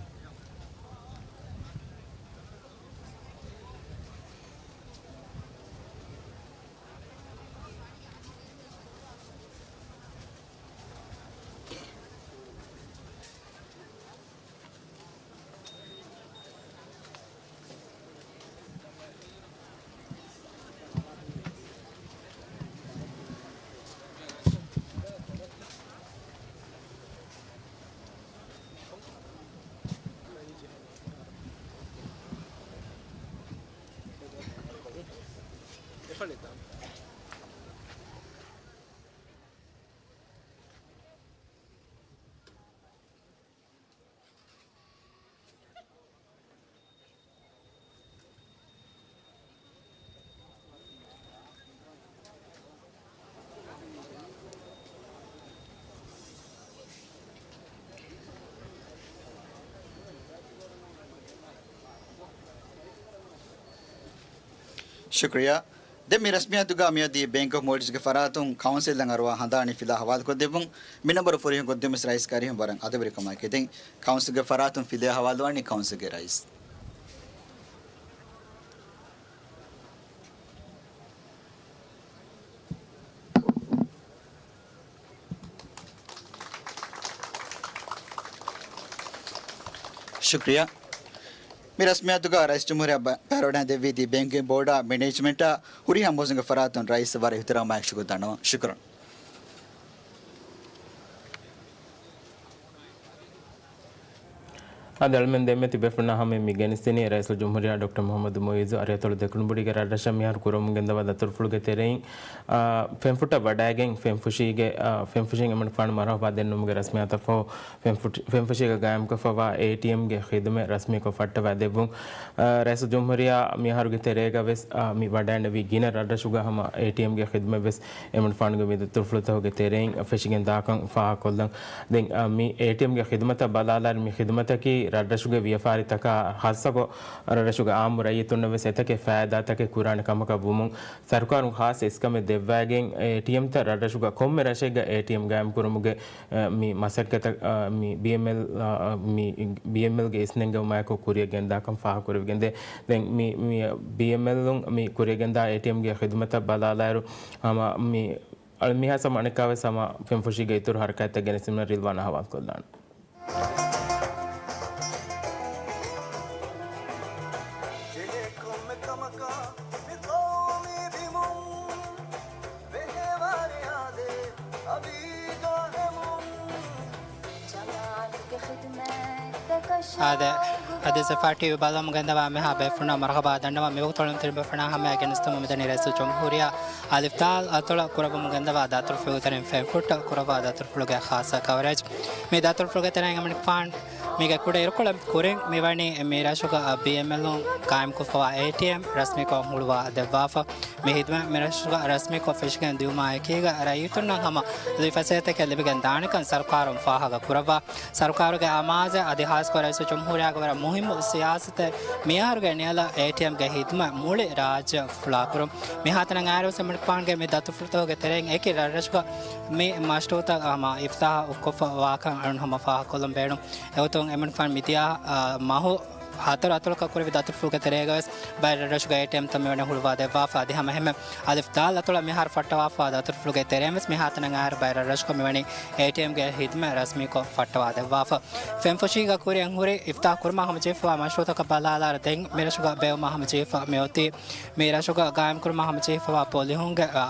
ޝުކުރިއްޔާ. ދެން މި ރަސްމިއްޔާތުގަ މިއަދި ބޭންކް އޮފް މޯލްޑިވްސްގެ ފަރާތުން ކައުންސިލަށް އަރުވާ ހަނދާނީ ފިލާ ހަވާލުކޮށްދެއްވުން. މި ނަންބަރު ފުރިހަމަ ކޮށްދިނުމަށް ރައީސް ކަރީހުން ވަރަށް އަދަބުވެރިކަމާއެކީ. ދެން ކައުންސިލްގެ ފަރާތުން ފިލާ ހަވާލުވާނީ ކައުންސިލްގެ ރައީސް. ޝުކުރިއްޔާ. މި ރަސްމިއްޔާތުގަ ރައީސުލްޖުމްހޫރިއްޔާ ބަ-، ބައިވެރިވަޑައިގެންދެއްވީތީ ބޭންކިން ބޯޑާ، މެނޭޖްމަންޓާ، ހުރިހާ މުވައްޒަފުންގެ ފަރާތުން ރައީސް ވަރަށް އިޙްތިރާމާއެކު ޝުކުރު ދަންނަވަން. ޝުކުރުން. އަދި އަޅުމެން ދެންމެ ތިބޭފުޅުންނާ ހަމަޔަށް މި ގެނެސްދިނީ ރައީސުލްޖުމްހޫރިއްޔާ ޑޮކްޓަރ މުޙައްމަދު މުޢިއްޒު އަރިއަތޮޅު ދެކުނުބުޑީގެ ރަށްރަށަށް މިހާރު ކުރަމުން ގެންދަވާ ދަތުރުފުޅުގެ ތެރެއިން، އާ، ފެންފުށަށް ވަޑައިގެން ފެންފުށީގެ، އާ، ފެންފުށިން އެމަނިކުފާނު މަރުޙަބާ ދެންނެވުމުގެ ރަސްމިއްޔާތަށްފަހު ފެންފުށި-، ފެންފުށީގަ ގާއިމްކޮށްފަވާ އޭޓީއެމްގެ ޚިދުމަތް ރަސްމީކޮށް ފައްޓަވާ ދެއްވުން. އާ، ރައީސުލްޖުމްހޫރިއްޔާ މިހާރުގެ ތެރޭގަ ވެސް، އާ، މި ވަޑައިނެވި ގިނަ ރަށްރަށުގަ ހަމަ އޭޓީއެމްގެ ޚިދުމަތް ވެސް އެމަނިކުފާނުގެ މި ދަތުރުފުޅުތަކުގެ ތެރެއިން ފެށިގެން ދާކަން ފާހަގަކޮށްލަން. ދެން، އާ، މި އޭޓީއެމްގެ ޚިދުމަތަށް ބަލާލާއިރު މި ޚިދުމަތަކީ ރަށްރަށުގެ ވިޔަފާރިތަކާ ޚާއްޞަކޮށް ރަށްރަށުގެ އާއްމު ރައްޔިތުންނަށް ވެސް އެތަކެއް ފައިދާތަކެއް ކުރާނެ ކަމަކަށް ވުމުން، ސަރުކާރުން ޚާއްޞަ އިސްކަމެއް ދެއްވައިގެން އޭޓީއެމްތައް ރަށްރަށުގަ ކޮންމެ ރަށެއްގަ އޭޓީއެމް ގާއިމްކުރުމުގެ އަ، މި މަސައްކަތަށް، އަ، މި ބީއެމްއެލް، އަ، މި ބީއެމްއެލްގެ އިސްނެންގެވުމާއެކު ކުރިއަށް ގެންދާކަން ފާހަގަކުރެވިގެންދޭ. ދެން މި، މި ބީއެމްއެލުން މި ކުރިއަށް ގެންދާ އޭޓީއެމްގެ ޚިދުމަތަށް ބަލާލާއިރު، ހަމަ މި އަޅެ މިހާ ސަމަ އަނެއްކާވެސް ހަމަ ފެންފުށީގެ އިތުރު ހަރަކާތްތައް ގެނެސްދިނުމަށް ރިލްވާން އަހަވާލުކޮށްލާނެ. ޖެހޭ ކޮންމެ ކަމަކާ މި ޤައުމީ ބިމުން ވެހޭވާރި އާދޭ އަވީގާ ހެމުން. ޖަމާޢަތުގެ ޚިދުމަތްތަކަށާ އާދެ، އަދި ސެފާ ޓީވީ ބަލަމުގެންދަވާ މިހާ ބޭފުޅުންނަށް މަރުޙަބާ ދަންނަވަން. މިވަގުތު އަޅުން ތިރިބަފަނާ ހަމަޔަށް ގެނެސްދެމުން މިދަނީ ރައީސުލްޖުމްހޫރިއްޔާ އަލިފް ދާލް އަތޮޅަށް ކުރައްވަމުން ގެންދަވާ ދަތުރުފުޅުގެ ތެރެއިން ފެންފުއްޓަށް ކުރައްވާ ދަތުރުފުޅުގެ ޚާއްޞަ ކަވަރޭޖް. މި ދަތުރުފުޅުގެ ތެރެއިން އެމަނިކުފާން މީގެ ކުޑަ އިރުކޮޅެއް ކުރިން މިވަނީ މި ރަށުގަ ބީއެމްއެލުން ޤާއިމްކޮށްފަވާ އޭޓީއެމް ރަސްމީކޮށް ހުޅުވާ ދެއްވާފަ. މި ޚިދުމަތް މި ރަށުގަ ރަސްމީކޮށް ފެށިގެން ދިއުމާ އެކީގަ ރައްޔިތުންނަށް ހަމަ ލުއިފަސޭހަތަކެއް ލިބިގެން ދާނެކަން ސަރުކާރުން ފާހަގަ ކުރައްވާ. ސަރުކާރުގެ އަމާޒެއް އަދި ޚާއްޞަކޮށް ރައީސުލްޖުމްހޫރިއްޔާގެ ވަރަށް މުހިއްމު ސިޔާސަތެއް މިއަހަރުގެ ނިޔަލަށް އޭޓީއެމްގެ ޚިދުމަތް މުޅި ރާއްޖެ ފުޅާކުރުން. މިހާތަނަށް އައިރުވެސް އެމަނިކުފާނުގެ މި ދަތުރުފުޅުތަކުގެ ތެރެއިން އެކި ރަށްރަށުގަ މި މަޝްރޫޢުތައް ހަމަ އިފްތިތާޙު ކޮށްފަ ވާކަން އަޅުން ހަމަ ފާހަގަކޮށްލަން ބޭނުން. އެގޮތުން އެމަނިކުފާނު މިދިޔަ، އާ، މަހު ހަތަރު އަތޮޅަކަށް ކުރެއްވި ދަތުރުފުޅުގެ ތެރޭގަވެސް ބައެއް ރަށްރަށުގެ އޭޓީއެމްތައް މިވަނީ ހުޅުވާ ދެއްވާފަ. އަދި ހަމަ އެހެންމެ އަލިފް ދާލް އަތޮޅަށް މިހާރު ފައްޓަވާފަ ދަތުރުފުޅުގެ ތެރޭންވެސް މިހާތަނަށް އައިރު ބައެއް ރަށްރަށުގަ މިވަނީ އޭޓީއެމްގެ ޚިދުމަތް ރަސްމީކޮށް ފައްޓަވާ ދެއްވާފަ. ފެންފުށީގަ ކުރިއަށް ހުރި އިފްތިތާޙު ކުރުމަށް ހަމަޖެހިފަވާ މަޝްރޫޢުތަކަށް ބަލާލާއިރު ދެން މިރަށުގަ ބޭއްވުމަށް ހަމަޖެހިފަ މިއޮތީ މި ރަށުގަ ޤާއިމްކުރުމަށް ހަމަޖެހިފަވާ ޕޮލިހުންގެ، އާ،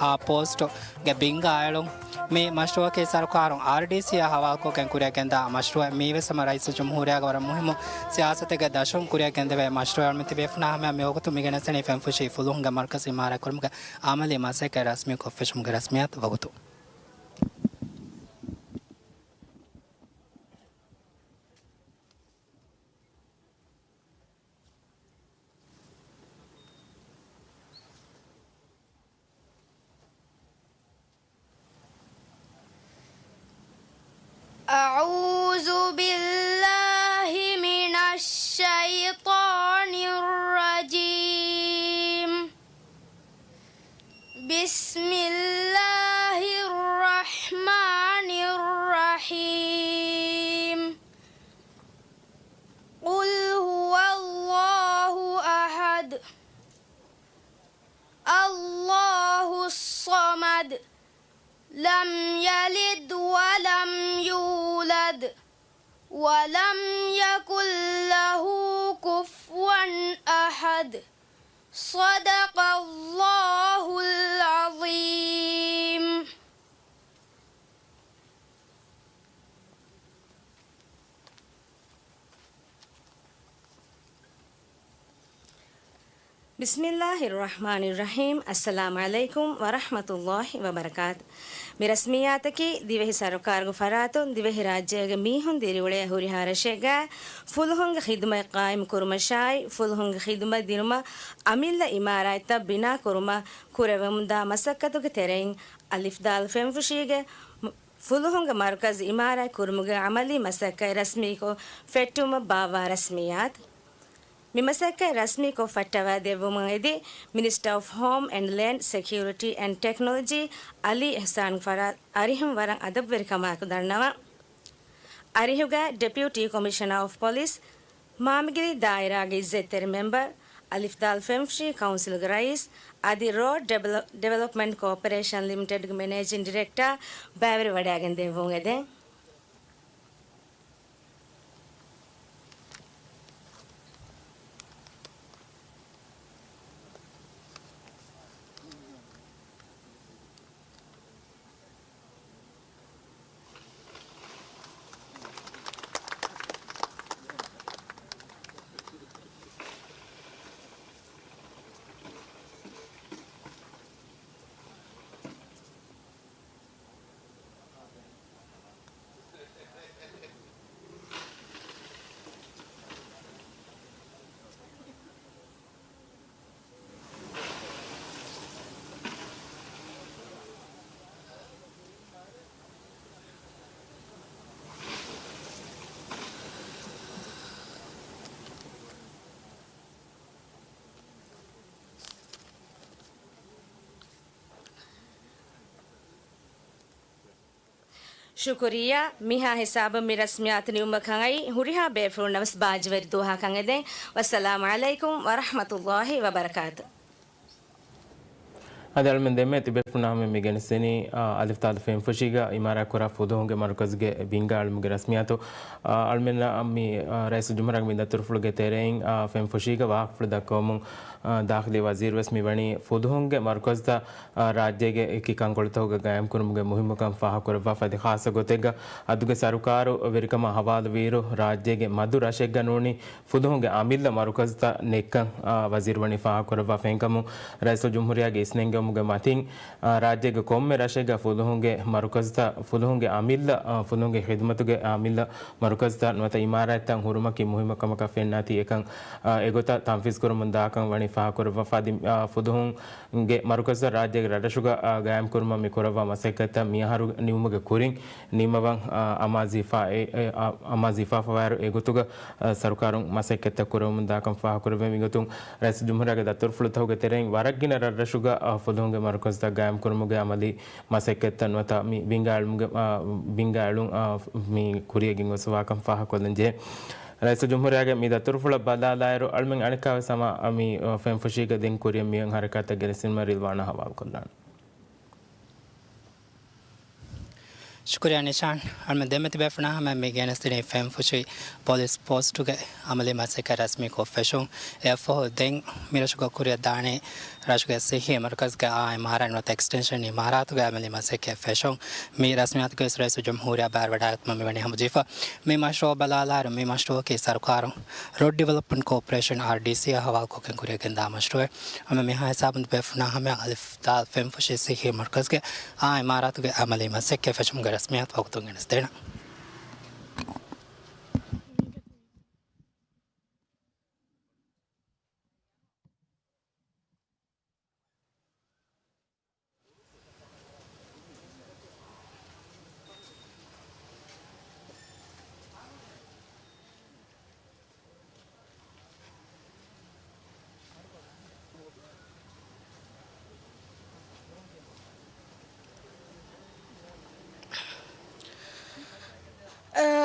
އާ، ޕޯސްޓު ގެ ބިންގާ އެޅުން. މި މަޝްރޫޢަކީ ސަރުކާރުން އާރްޑީސީއާ ހަވާލުކޮށްގެން ކުރިއަށް ގެންދާ މަޝްރޫޢެއް. މީވެސް ހަމަ ރައީސުލްޖުމްހޫރިއްޔާގެ ވަރަށް މުހިއްމު ސިޔާސަތެއްގެ ދަށުން ކުރިއަށް ގެންދެވޭ މަޝްރޫޢެއް. އަޅުމެން ތިބޭފުނާ ހަމަޔަށް މިވަގުތު މި ގެނެސްދެނީ ފެންފުށީ ފުލުހުންގެ މަރުކަޒު އިމާރާތް ކުރުމުގެ އަމަލީ މަސައްކަތް ރަސްމީކޮށްފެށުމުގެ ރަސްމިއްޔާތު ވަގުތު. أعوذ بالله من الشيطان الرجيم. بسم الله الرحمن الرحيم. قل هو الله أحد. الله الصمد. لم يلد ولم يولد. ولم يكن له كفوا أحد. صدق الله العظيم. بسم الله الرحمن الرحيم. السلام عليكم ورحمة الله وبركاته. މި ރަސްމިއްޔާތަކީ ދިވެހި ސަރުކާރުގެ ފަރާތުން ދިވެހިރާއްޖޭގެ މީހުން ދިރިއުޅޭ ހުރިހާ ރަށެއްގަ ފުލުހުންގެ ޚިދުމަތް ޤާއިމް ކުރުމަށާއި، ފުލުހުންގެ ޚިދުމަތް ދިނުމަށް އަމިއްލަ އިމާރާތްތައް ބިނާ ކުރުމަށް ކުރެވެމުންދާ މަސައްކަތުގެ ތެރެއިން އަލިފް ދާލް ފެންފުށީގެ ފުލުހުންގެ މަރުކަޒު އިމާރާތް ކުރުމުގެ އަމަލީ މަސައްކަތް ރަސްމީކޮށް ފެއްޓުމަށް ބާއްވާ ރަސްމިއްޔާތު. މި މަސައްކަތް ރަސްމީކޮށް ފައްޓަވާ ދެއްވުމަށް އެދި، މިނިސްޓަރ އޮފް ހޯމް އެންޑް ލޭންޑް ސެކިއުރިޓީ އެންޑް ޓެކްނޮލޮޖީ އަލީ އިޙްސާން ފަރާތް އަރިހުން ވަރަށް އަދަބުވެރިކަމާއެކު ދަންނަވަން. އަރިހުގަ ޑެޕިއުޓީ ކޮމިޝަނަރ އޮފް ޕޮލިސް، މާމިގިރި ދާއިރާގެ އިއްޒަތްތެރި މެމްބަރު އަލިފް ދާލް ފެންފުށީ ކައުންސިލުގެ ރައީސް އަދި ރޯޑް ޑެވެލޮ-، ޑެވެލޮޕްމަންޓް ކޯޕަރޭޝަން ލިމިޓެޑްގެ މެނޭޖިން ޑިރެކްޓާ ބައިވެރިވަޑައިގެން ދެއްވުން އެދެން. ޝުކުރިއްޔާ. މިހާ ހިސާބުން މި ރަސްމިއްޔާތު ނިމުމަކަށް އައި، ހުރިހާ ބޭފުޅުންނަށް ވެސް ބާއްޖަވެރި ދުވަހަކަށް އެދެން. ވައްސަލާމު ޢަލައިކުމް ވަރަޙްމަތުﷲި ވަބަރަކާތު. އަދި އަޅުމެން ދެންމެ ތިބޭފުޅުންނާ ހަމަ މި ގެނެސްދެނީ، އާ، އަލިފް ދާލް ފެންފުށީގަ އިމާރާތްކުރާ ފުލުހުންގެ މަރުކަޒުގެ ބިންގާ އިލްމުގެ ރަސްމިއްޔާތު، އާ، އަޅުމެންނަށް މި، އާ، ރައީސުލްޖުމްހޫރިއްޔާގެ މި ދަތުރުފުޅުގެ ތެރެއިން، އާ، ފެންފުށީގަ ވާހަކަފުޅު ދައްކަވަމުން، އާ، ދާޚިލީ ވަޒީރު ވެސް މި ވަނީ ފުލުހުންގެ މަރުކަޒުތައް، އާ، ރާއްޖޭގެ އެކި ކަންކޮޅުތަކުގަ ގާއިމްކުރުމުގެ މުހިއްމުކަން ފާހަގަކުރައްވާފަ. އަދި ޚާއްޞަ ގޮތެއްގަ އަދުގެ ސަރުކާރު ވެރިކަމާ ހަވާލުވިއިރު، ރާއްޖޭގެ މަދު ރަށެއްގަ ނޫނީ ފުލުހުންގެ އަމިއްލަ މަރުކަޒުތައް ނެތްކަން، އާ، ވަޒީރު ވަނީ ފާހަގަކުރައްވާފަ. އެހެންކަމުން ރައީސުލްޖުމްހޫރިއްޔާގެ އިސްނެންގެވުމުގެ މަތިން، އާ، ރާއްޖޭގެ ކޮންމެ ރަށެއްގަ ފުލުހުންގެ މަރުކަޒުތައް، ފުލުހުންގެ އަމިއްލަ، އާ، ފުލުހުންގެ ޚިދުމަތުގެ އަމިއްލަ މަރުކަޒުތައް ނުވަތަ އިމާރާތްތައް ހުރުމަކީ މުހިއްމު ކަމަކަށް ފެންނާތީ، އެކަން، އާ، އެގޮތަށް ތަންފީޒު ކުރަމުން ދާކަން ވަނީ ފާހަގަކުރައްވާފަ. އަދި، އާ، ފުލުހުންގެ މަރުކަޒުތައް ރާއްޖޭގެ ރަށްރަށުގަ، އާ، ގާއިމްކުރުމަށް މި ކުރައްވާ މަސައްކަތްތައް މިއަހަރު ނިމުމުގެ ކުރިން ނިމަވަން، އާ، އަމާޒުވެފަ، އެ، އެ، އާ، އަމާޒުވެފަ ވާއިރު އެގޮތުގަ، އާ، ސަރުކާރުން މަސައްކަތްތައް ކުރަމުން ދާކަން ފާހަގަކުރެވެން. މިގޮތުން ރައީސުލްޖުމްހޫރިއްޔާގެ ދަތުރުފުޅުތަކުގެ ތެރެއިން ވަރަށް ގިނަ ރަށްރަށުގަ، އާ، ފުލުހުންގެ މަރުކަޒުތައް ގާއިމްކުރުމުގެ އަމަލީ މަސައްކަތްތައް ނުވަތަ މި ބިންގާ އިލްމުގެ، އާ، ބިންގާ އެޅުން، އާ، މި ކުރިޔަށް ގެންގޮސްފަވާކަން ފާހަގަކޮށްލަން ޖެހޭ. ރައީސުލްޖުމްހޫރިއްޔާގެ މި ދަތުރުފުޅަށް ބަލާލާއިރު، އަޅުމެން އަނެއްކާވެސް ހަމަ މި ފެންފުށީގަ ދެން ކުރިއަށް މިއޮތް ހަރަކާތްތައް ގެނެސްދިނުމަށް ރިލްވާނާ ހަވާލުކޮށްލާނެ. ޝުކުރިއްޔާ ނިޝާން. އަޅުމެން ދެންމެ ތިބޭފުޅުންނާ ހަމަ މި ގެނެސްދިނީ ފެންފުށީ ޕޮލިސް ޕޯސްޓުގެ އަމަލީ މަސައްކަތް ރަސްމީކޮށް ފެށުން. އެއަށްފަހު ދެން މިރަށުގަ ކުރިއަށް ދާނީ ރަށުގެ ސިއްހީ މަރުކަޒުގެ އާ އިމާރާތް ނުވަތަ އެކްސްޓެންޝަން އިމާރާތުގެ އަމަލީ މަސައްކަތް ފެށުން. މި ރަސްމިއްޔާތުގައި ރައީސުލްޖުމްހޫރިއްޔާ ބައިވެވަޑައިގަތުމަށް މިވަނީ ހަމަޖެހިފަ. މި މަޝްރޫއަށް ބަލާލާއިރު، މި މަޝްރޫއަކީ ސަރުކާރުން ރޯޑް ޑިވެލޮޕްމަންޓް ކޯޕަރޭޝަން، އާރްޑީސީ، އާ ހަވާލުކޮށްގެން ކުރިއަށް ގެންދާ މަޝްރޫއެއް. ހަމަ މިހާ ހިސާބުން ތިބޭފުޅުންނާ ހަމަ އަލިފް ދާލް ފެންފުށީ ސިއްހީ މަރުކަޒުގެ އާ އިމާރާތުގެ އަމަލީ މަސައްކަތް ފެށުމުގެ ރަސްމިއްޔާތު ވަގުތުން ގެނެސްދޭނަން.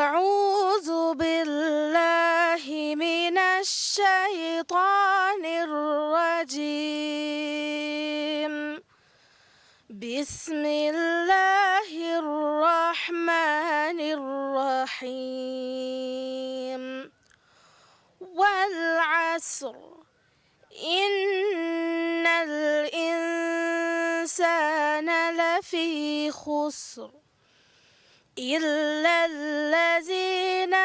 أعوذ بالله من الشيطان الرجيم. بسم الله الرحمن الرحيم. والعصر. إن الإنسان لفي خسر. إلا الذين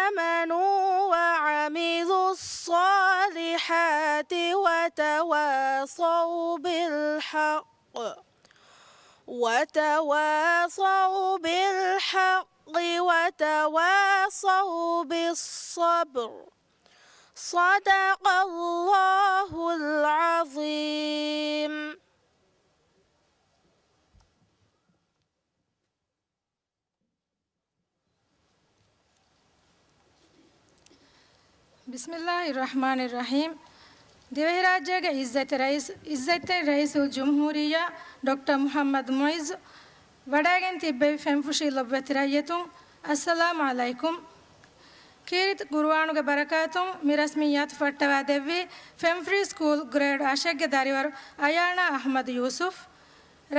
آمنوا وعملوا الصالحات وتواصوا بالحق، وتواصوا بالحق وتواصوا بالصبر. صدق الله العظيم. بسم الله الرحمن الرحيم. ދިވެހިރާއްޖޭގެ އިއްޒަތްތެރި ރައީސް، އިއްޒަތްތެރި ރައީސުލްޖުމްހޫރިއްޔާ ޑޮކްޓަރ މުޙައްމަދު މުޢިއްޒު، ވަޑައިގެން ތިއްބެވި ފެންފުށި ލޮބުވެތި ރައްޔިތުން، އައްސަލާމު ޢަލައިކުމް. ކީރިތި ޤުރުއާނުގެ ބަރަކާތުން މި ރަސްމިއްޔާތު ފައްޓަވާ ދެއްވީ ފެންފުށީ ސްކޫލް ގްރޭޑް އަށެއްގެ ދަރިވަރު އަޔާނާ އަޙްމަދު ޔޫސުފް.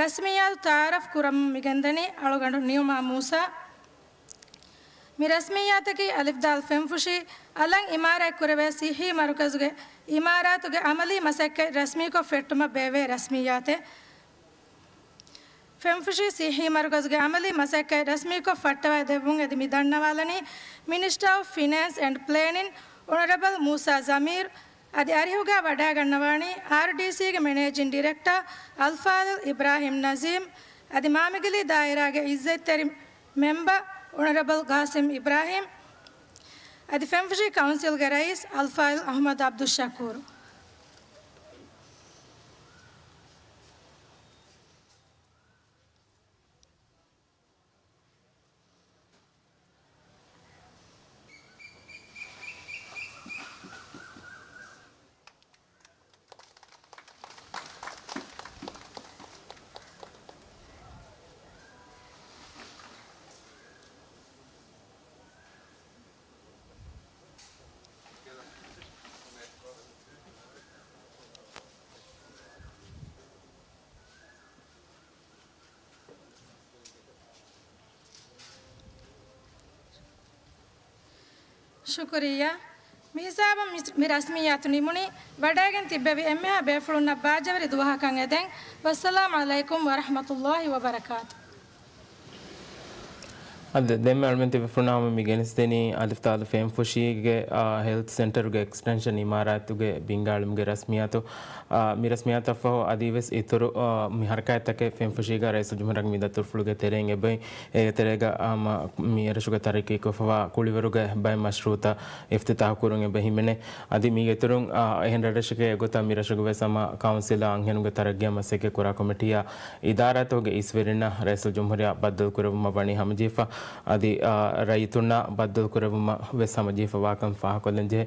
ރަސްމިއްޔާތު ތަޢާރަފް ކުރަމުން މިގެންދަނީ އަޅުގަނޑު ނިޢުމާ މޫސާ. މި ރަސްމިއްޔާތަކީ އަލިފް ދާލް ފެންފުށީ އަލަށް އިމާރާތްކުރެވޭ ސިއްހީ މަރުކަޒުގެ އިމާރާތުގެ އަމަލީ މަސައްކަތް ރަސްމީކޮށް ފެއްޓުމަށް ބޭއްވޭ ރަސްމިއްޔާތެއް. ފެންފުށީ ސިއްހީ މަރުކަޒުގެ އަމަލީ މަސައްކަތް ރަސްމީކޮށް ފައްޓަވައި ދެއްވުން އެދި މި ދަންނަވާލަނީ މިނިސްޓަރ އޮފް ފިނޭންސް އެންޑް ޕްލޭނިން އޮނަރަބަލް މޫސާ ޒަމީރު. އަދި އަރިހުގަ ވަޑައިގަންނަވާނީ އާރްޑީސީގެ މެނޭޖިން ޑިރެކްޓަރ އަލްފާޟިލް އިބްރާހިމް ނަޒީމް، އަދި މާމިގިލީ ދާއިރާގެ އިއްޒަތްތެރި މެމްބަރ އޮނަރަބަލް ގާސިމް އިބްރާހިމް، އަދި ފެންފުށީ ކައުންސިލްގެ ރައީސް އަލްފާޟިލް އަޙްމަދު ޢަބްދުއްޝަކޫރު. ޝުކުރިއްޔާ. މިހިސާބުން މި، މި ރަސްމިއްޔާތު ނިމުނީ، ވަޑައިގެން ތިއްބެވި އެންމެހާ ބޭފުޅުންނަށް ބާއްޖަވެރި ދުވަހަކަށް އެދެން. ވައްސަލާމް ޢަލައިކުމް ވަރަޙްމަތުﷲ ވަބަރަކާތު. އަދި ދެންމެ އަޅުމެން ތިބޭފުޅުންނާ ހަމަ މި ގެނެސްދެނީ އަލިފްތާލު ފެންފުށީގެ، އާ، ހެލްތް ސެންޓަރުގެ އެކްސްޓެންޝަން އިމާރާތުގެ ބިންގާ އެޅުމުގެ ރަސްމިއްޔާތު. އާ، މި ރަސްމިއްޔާތަށްފަހު އަދިވެސް އިތުރު، އާ، މި ހަރަކާތްތަކެއް ފެންފުށީގަ ރައީސުލްޖުމްހޫރިއްޔާގެ މި ދަތުރުފުޅުގެ ތެރެއިން އެބައި. އޭގެ ތެރޭގަ ހަމަ މި އެރަށުގެ ތަރައްޤީކޮށްފަވާ ކުޅިވަރުގެ ބައެއް މަޝްރޫޢުތައް އިފްތިތާޙު ކުރުން އެބަ ހިމެނޭ. އަދި މީގެ އިތުރުން، އާ، އެހެން ރަށްރަށެއްގެ ގޮތަށް މި ރަށުގެ ވެސް ހަމަ ކައުންސިލާ އަންހެނުންގެ ތަރައްގީއާ މަސައްކަތް ކުރާ ކޮމިޓީއާ އިދާރާތަކުގެ އިސްވެރިންނަށް ރައީސުލްޖުމްހޫރިއްޔާ ބައްދަލު ކުރެއްވުމަށް ވަނީ ހަމަޖެހިފަ. އަދި، އާ، ރައްޔިތުންނާ ބައްދަލު ކުރެއްވުމަށް ވެސް ހަމަޖެހިފަ ވާކަން ފާހަގަކޮށްލަން ޖެހޭ.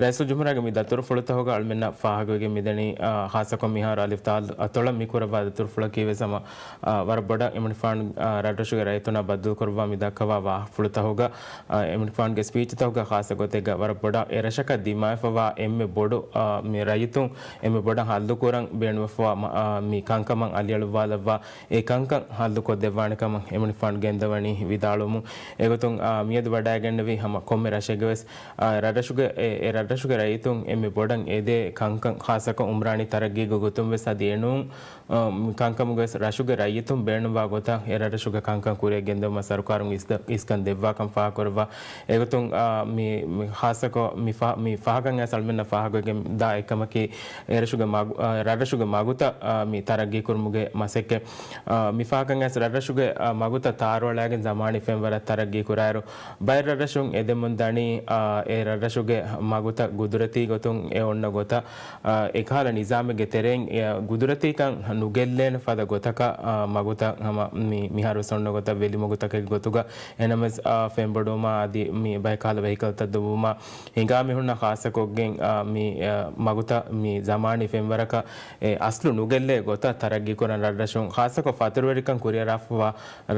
ރައީސުލްޖުމްހޫރިއްޔާގެ މި ދަތުރުފުޅުތަކުގަ އަޅުމެންނަށް ފާހަގަވެގެން މިދަނީ، އާ، ޚާއްޞަކޮށް މިހާރު އަލިފްތާލު އަތޮޅަށް މި ކުރައްވާ ދަތުރުފުޅަކީ ވެސް ހަމަ، އާ، ވަރަށް ބޮޑަށް އެމަނިކުފާނު، އާ، ރަށްރަށުގެ ރައްޔިތުންނާ ބައްދަލުކުރައްވާ މި ދައްކަވާ ވާހަކަފުޅުތަކުގަ، އާ، އެމަނިކުފާނުގެ ސްޕީޗްތަކުގަ ޚާއްޞަ ގޮތެއްގަ ވަރަށް ބޮޑަށް އެރަށަކަށް ދިމާވެފަވާ އެންމެ ބޮޑު، އާ، މި ރައްޔިތުން އެންމެ ބޮޑަށް ހައްލުކުރަން ބޭނުންވެފަވާ މަ-، އާ، މި ކަންކަމަށް އަލިއަޅުއްވާލައްވާ، އެ ކަންކަން ހައްލުކޮށްދެއްވާނެ ކަމަށް އެމަނިކުފާނު ގެންދަވަނީ ވިދާޅުވަމުން. އެގޮތުން، އާ، މިއަދު ވަޑައިގެންނެވި ހަމަ ކޮންމެ ރަށެއްގެ ވެސް، އާ، ރަށްރަށުގެ، އެ، އެ ރަށްރަށުގެ ރައްޔިތުން އެންމެ ބޮޑަށް އެދޭ ކަންކަން ޚާއްޞަކޮށް އުމްރާނީ ތަރައްގީގެ ގޮތުން ވެސް އަދި އެނޫން، އާ، މި ކަންކަމުގެ ވެސް ރަށުގެ ރައްޔިތުން ބޭނުންވާ ގޮތަށް އެ ރަށްރަށުގެ ކަންކަން ކުރިއަށް ގެންދެވުމަށް ސަރުކާރުން އިސް-، އިސްކަން ދެއްވާކަން ފާހަގަކުރައްވާ. އެގޮތުން، އާ، މި، މި ޚާއްޞަކޮށް މި ފަ-، މި ފާހަގަ އަޅުމެންނަށް ފާހަގަވެގެން ދާ އެއްކަމަކީ، އެރަށުގެ މަގު-، އާ، ރަށްރަށުގެ މަގުތައް، އާ، މި ތަރައްގީ ކުރުމުގެ މަސައްކަތް. އާ، މި ފާހަގަ އަޅުމެން ރަށްރަށުގެ، އާ، މަގުތައް ތާރުއަޅާގެން ޒަމާނީ ފެންވަރަށް ތަރައްގީ ކުރާއިރު، ބައެއް ރަށްރަށުން އެދެމުން ދަނީ، އާ، އެ ރަށްރަށުގެ މަގުތައް ގުދުރަތީ ގޮތުން އެ އޮންނަ ގޮތަށް، އާ، އެކަހަލަ ނިޒާމެއްގެ ތެރެއިން، އެ ގުދުރަތީކަން ނުގެއްލޭނެ ފަދަ ގޮތަކަށް، އާ، މަގުތައް ހަމަ މި-، މިހާރު ވެސް އޮންނަ ގޮތަށް ވެލިމަގުތަކެއްގެ ގޮތުގަ އެނަމެސް، އާ، ފެންބޮޑުވުމާ އަދި މި ބައެއް ކަހަލަ ވެހިކަލްތައް ދުއްވުމާ ހިނގާ މީހުންނަށް ޚާއްޞަކޮށްގެން، އާ، މި، އާ، މަގުތައް މި ޒަމާނީ ފެންވަރަކަށް އެ އަސްލު ނުގެއްލޭ ގޮތަށް ތަރައްގީ ކުރަން ރަށްރަށުން ޚާއްޞަކޮށް ފަތުރުވެރިކަން ކުރިއަރާފަވާ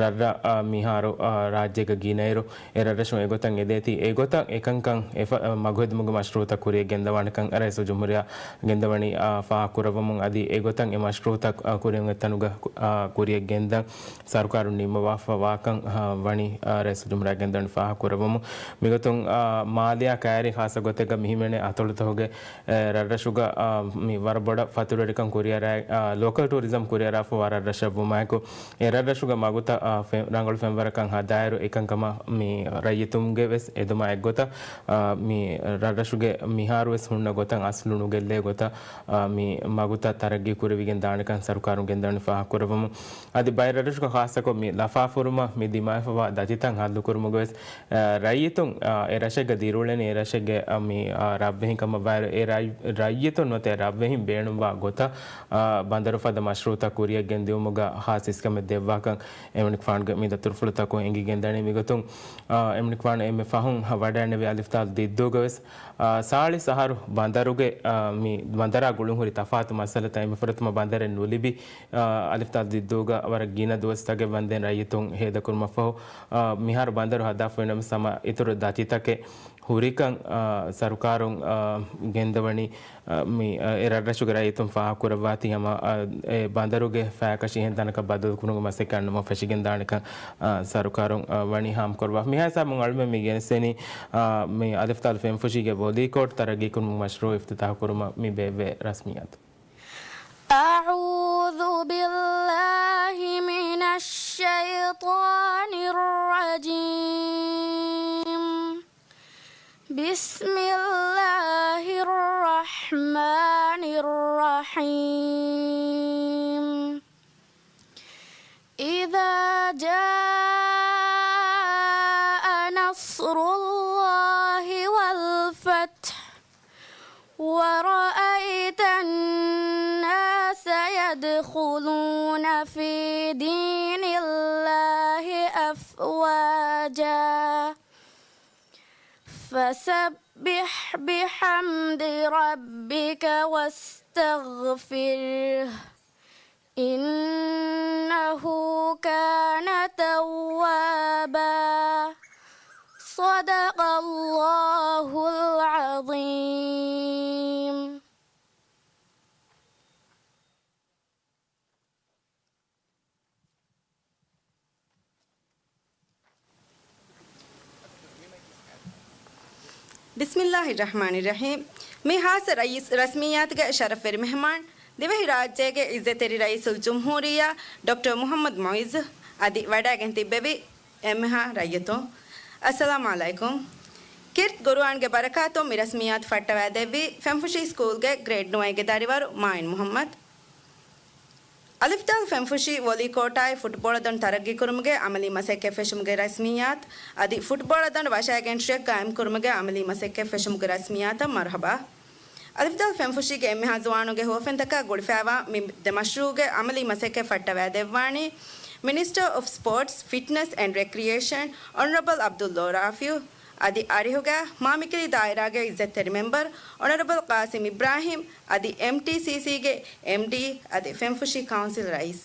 ރަށްރަށް، އާ، މިހާރު، އާ، ރާއްޖޭގަ ގިނައިރު އެ ރަށްރަށުން އެގޮތަށް އެދޭތީ، އެގޮތަށް އެކަންކަން އެފަ-، އާ، މަގުހެދުމުގެ މަޝްރޫޢުތައް ކުރިއަށް ގެންދަވާނެކަން ރައީސުލްޖުމްހޫރިއްޔާ ގެންދަވަނީ، އާ، ފާހަގަކުރައްވަމުން އަދި އެގޮތަށް އެ މަޝްރޫޢުތައް، އާ، ކުރިއަށް އޮތްތަނުގަ، އާ، ކުރިއަށް ގެންދަން ސަރުކާރުން ނިންމަވާފަ ވާކަން، އާ، ވަނީ، އާ، ރައީސުލްޖުމްހޫރިއްޔާ ގެންދަވަނީ ފާހަގަކުރައްވަމުން. މިގޮތުން، އާ، މާލެއާ ކައިރި ޚާއްޞަ ގޮތެއްގަ މިހިމެނޭ އަތޮޅުތަކުގެ، އެ، ރަށްރަށުގަ، އާ، މި ވަރަށް ބޮޑަށް ފަތުރުވެރިކަން ކުރިއަރާ، އާ، ލޯކަލް ޓޫރިޒަމް ކުރިއަރާފަވާ ރަށްރަށަށްވުމާއެކު، އެ ރަށްރަށުގެ މަގުތައް، އާ، ފެ-، ރަނގަޅު ފެންވަރަކަށް ހަދާއިރު، އެކަންކަމަށް މި ރައްޔިތުންގެ ވެސް އެދުމާ އެއްގޮތަށް، އާ، މި ރަށްރަށުގެ މިހާރު ވެސް ހުންނަ ގޮތަށް އަސްލު ނުގެއްލޭ ގޮތަށް، އާ، މި މަގުތައް ތަރައްގީ ކުރެވިގެން ދާނެކަން ސަރުކާރުން ގެންދަވަނީ ފާހަގަކުރައްވަމުން. އަދި ބައެއް ރަށްރަށުގަ ޚާއްޞަކޮށް މި ލަފާފުރުމަށް މި ދިމާވެފަވާ ދަތިތައް ހައްލުކުރުމުގަ ވެސް، އާ، ރައްޔިތުން، އާ، އެ ރަށެއްގަ ދިރިއުޅެނީ އެ ރަށެއްގެ، އާ، މި، އާ، ރަށްވެހިން ކަމަށް ވާއިރު، އެ ރައް-، ރައްޔިތުން ނުވަތަ އެ ރަށްވެހިން ބޭނުންވާ ގޮތަށް، އާ، ބަނދަރު ފަދަ މަޝްރޫޢުތައް ކުރިއަށް ގެންދިއުމުގަ ޚާއްޞަ އިސްކަމެއް ދެއްވާކަން އެމަނިކުފާނުގެ މި ދަތުރުފުޅުތަކުން އެނގިގެންދަނީ. މިގޮތުން، އާ، އެމަނިކުފާނު އެންމެ ފަހުން ވަޑައިންނެވި އަލިފްތާލު ދިއްދޫގަ ވެސް، އާ، ސާޅީސް އަހަރު ބަނދަރުގެ، އާ، މި ބަނދަރާ ގުޅުންހުރި ތަފާތު މައްސަލަތައް އެންމެ ފުރަތަމަ ބަނދަރެއް ނުލިބި، އާ، އަލިފްތާލު ދިއްދޫގަ ވަރަށް ގިނަ ދުވަސްތަކެއް ވަންދެން ރައްޔިތުން ހޭދަކުރުމަށްފަހު، އާ، މިހާރު ބަނދަރު ހަދާފައި ނަމަ ސަމަ އިތުރު ދަތިތަކެއް ހުރިކަން، އާ، ސަރުކާރުން، އާ، ގެންދަވަނީ، އާ، މި، އާ، އެ ރަށްރަށުގެ ރައްޔިތުން ފާހަގަކުރައްވާތީ ހަމަ، އާ، އެ ބަނދަރުގެ ފަޔަކަށި އެހެން ތަނަކަށް ބަދަލުކުރުމުގެ މަސައްކަތް އަންނަމަށް ފެށިގެންދާނެކަން، އާ، ސަރުކާރުން، އާ، ވަނީ ހާމަކުރައްވާ. މިހާ ހިސާބުން އަޅުމެން މި ގެނެސްދެނީ، އާ، މި އަލިފްތާލު ފެންފުށީގެ ވޮލީކޯޓް ތަރައްގީކުރުމުގެ މަޝްރޫޢު އިފްތިތާޙުކުރުމަށް މި ބޭއްވޭ ރަސްމިއްޔާތު. أعوذ بالله من الشيطان الرجيم. بسم الله الرحمن الرحيم. إذا جاء نصر الله والفتح ورأيت الناس يدخلون في دين الله أفواجا فسبح بحمد ربك واستغفره إنه كان توابا. صدق الله العظيم. ބިސްމިއްލާހި ރަޙްމާނި ރަޙީމް. މި ޚާއްޞަ ރައީސް ރަސްމިއްޔާތުގެ ޝަރަފްވެރި މެހެމާން، ދިވެހި ރާއްޖޭގެ ޢިއްޒަތްތެރި ރައީސުލްޖުމްހޫރިއްޔާ ޑޮކްޓަރ މުޙައްމަދު މުޢިއްޒު އަދި ވަޑައިގެން ތިއްބެވި އެންމެހާ ރައްޔިތުން، އައްސަލާމު ޢަލައިކުމް. ކީރިތި ޤުރުއާންގެ ބަރަކާތުން މި ރަސްމިއްޔާތު ފައްޓަވައިދެއްވީ ފެންފުށީ ސްކޫލްގެ ގްރޭޑް ނުވައިގެ ދަރިވަރު މާއިން މުޙައްމަދު. އަލިފްދާލް ފެންފުށީ ވޮލީ ކޯޓާއި ފުޓްބޯޅަދަނޑު ތަރައްގީކުރުމުގެ ޢަމަލީ މަސައްކަތް ފެށުމުގެ ރަސްމިއްޔާތު އަދި ފުޓްބޯޅަދަނޑު ވަށައިގެން ޓްރެކް ޤާއިމްކުރުމުގެ ޢަމަލީ މަސައްކަތް ފެށުމުގެ ރަސްމިއްޔާތަށް މަރުޙަބާ. އަލިފްދާލް ފެންފުށީގެ އެންމެހާ ޒުވާނުންގެ ހުވަފެންތަކާ ގުޅިފައިވާ މި ދެ މަޝްރޫޢުގެ ޢަމަލީ މަސައްކަތް ފައްޓަވައިދެއްވާނީ މިނިސްޓަރ އޮފް ސްޕޯޓްސް، ފިޓްނަސް އެންޑް ރެކްރިއޭޝަން އޮނަރަބަލް ޢަބްދުﷲ ރާފިޢު އަދި އަރިހުގަ މާމިކިރީ ދާއިރާގެ ޢިއްޒަތްތެރި މެމްބަރު އޮނަރަބަލް ޤާސިމް އިބްރާހީމް އަދި އެމްޓީސީސީގެ އެމްޑީ އަދި ފެންފުށީ ކައުންސިލް ރައީސް.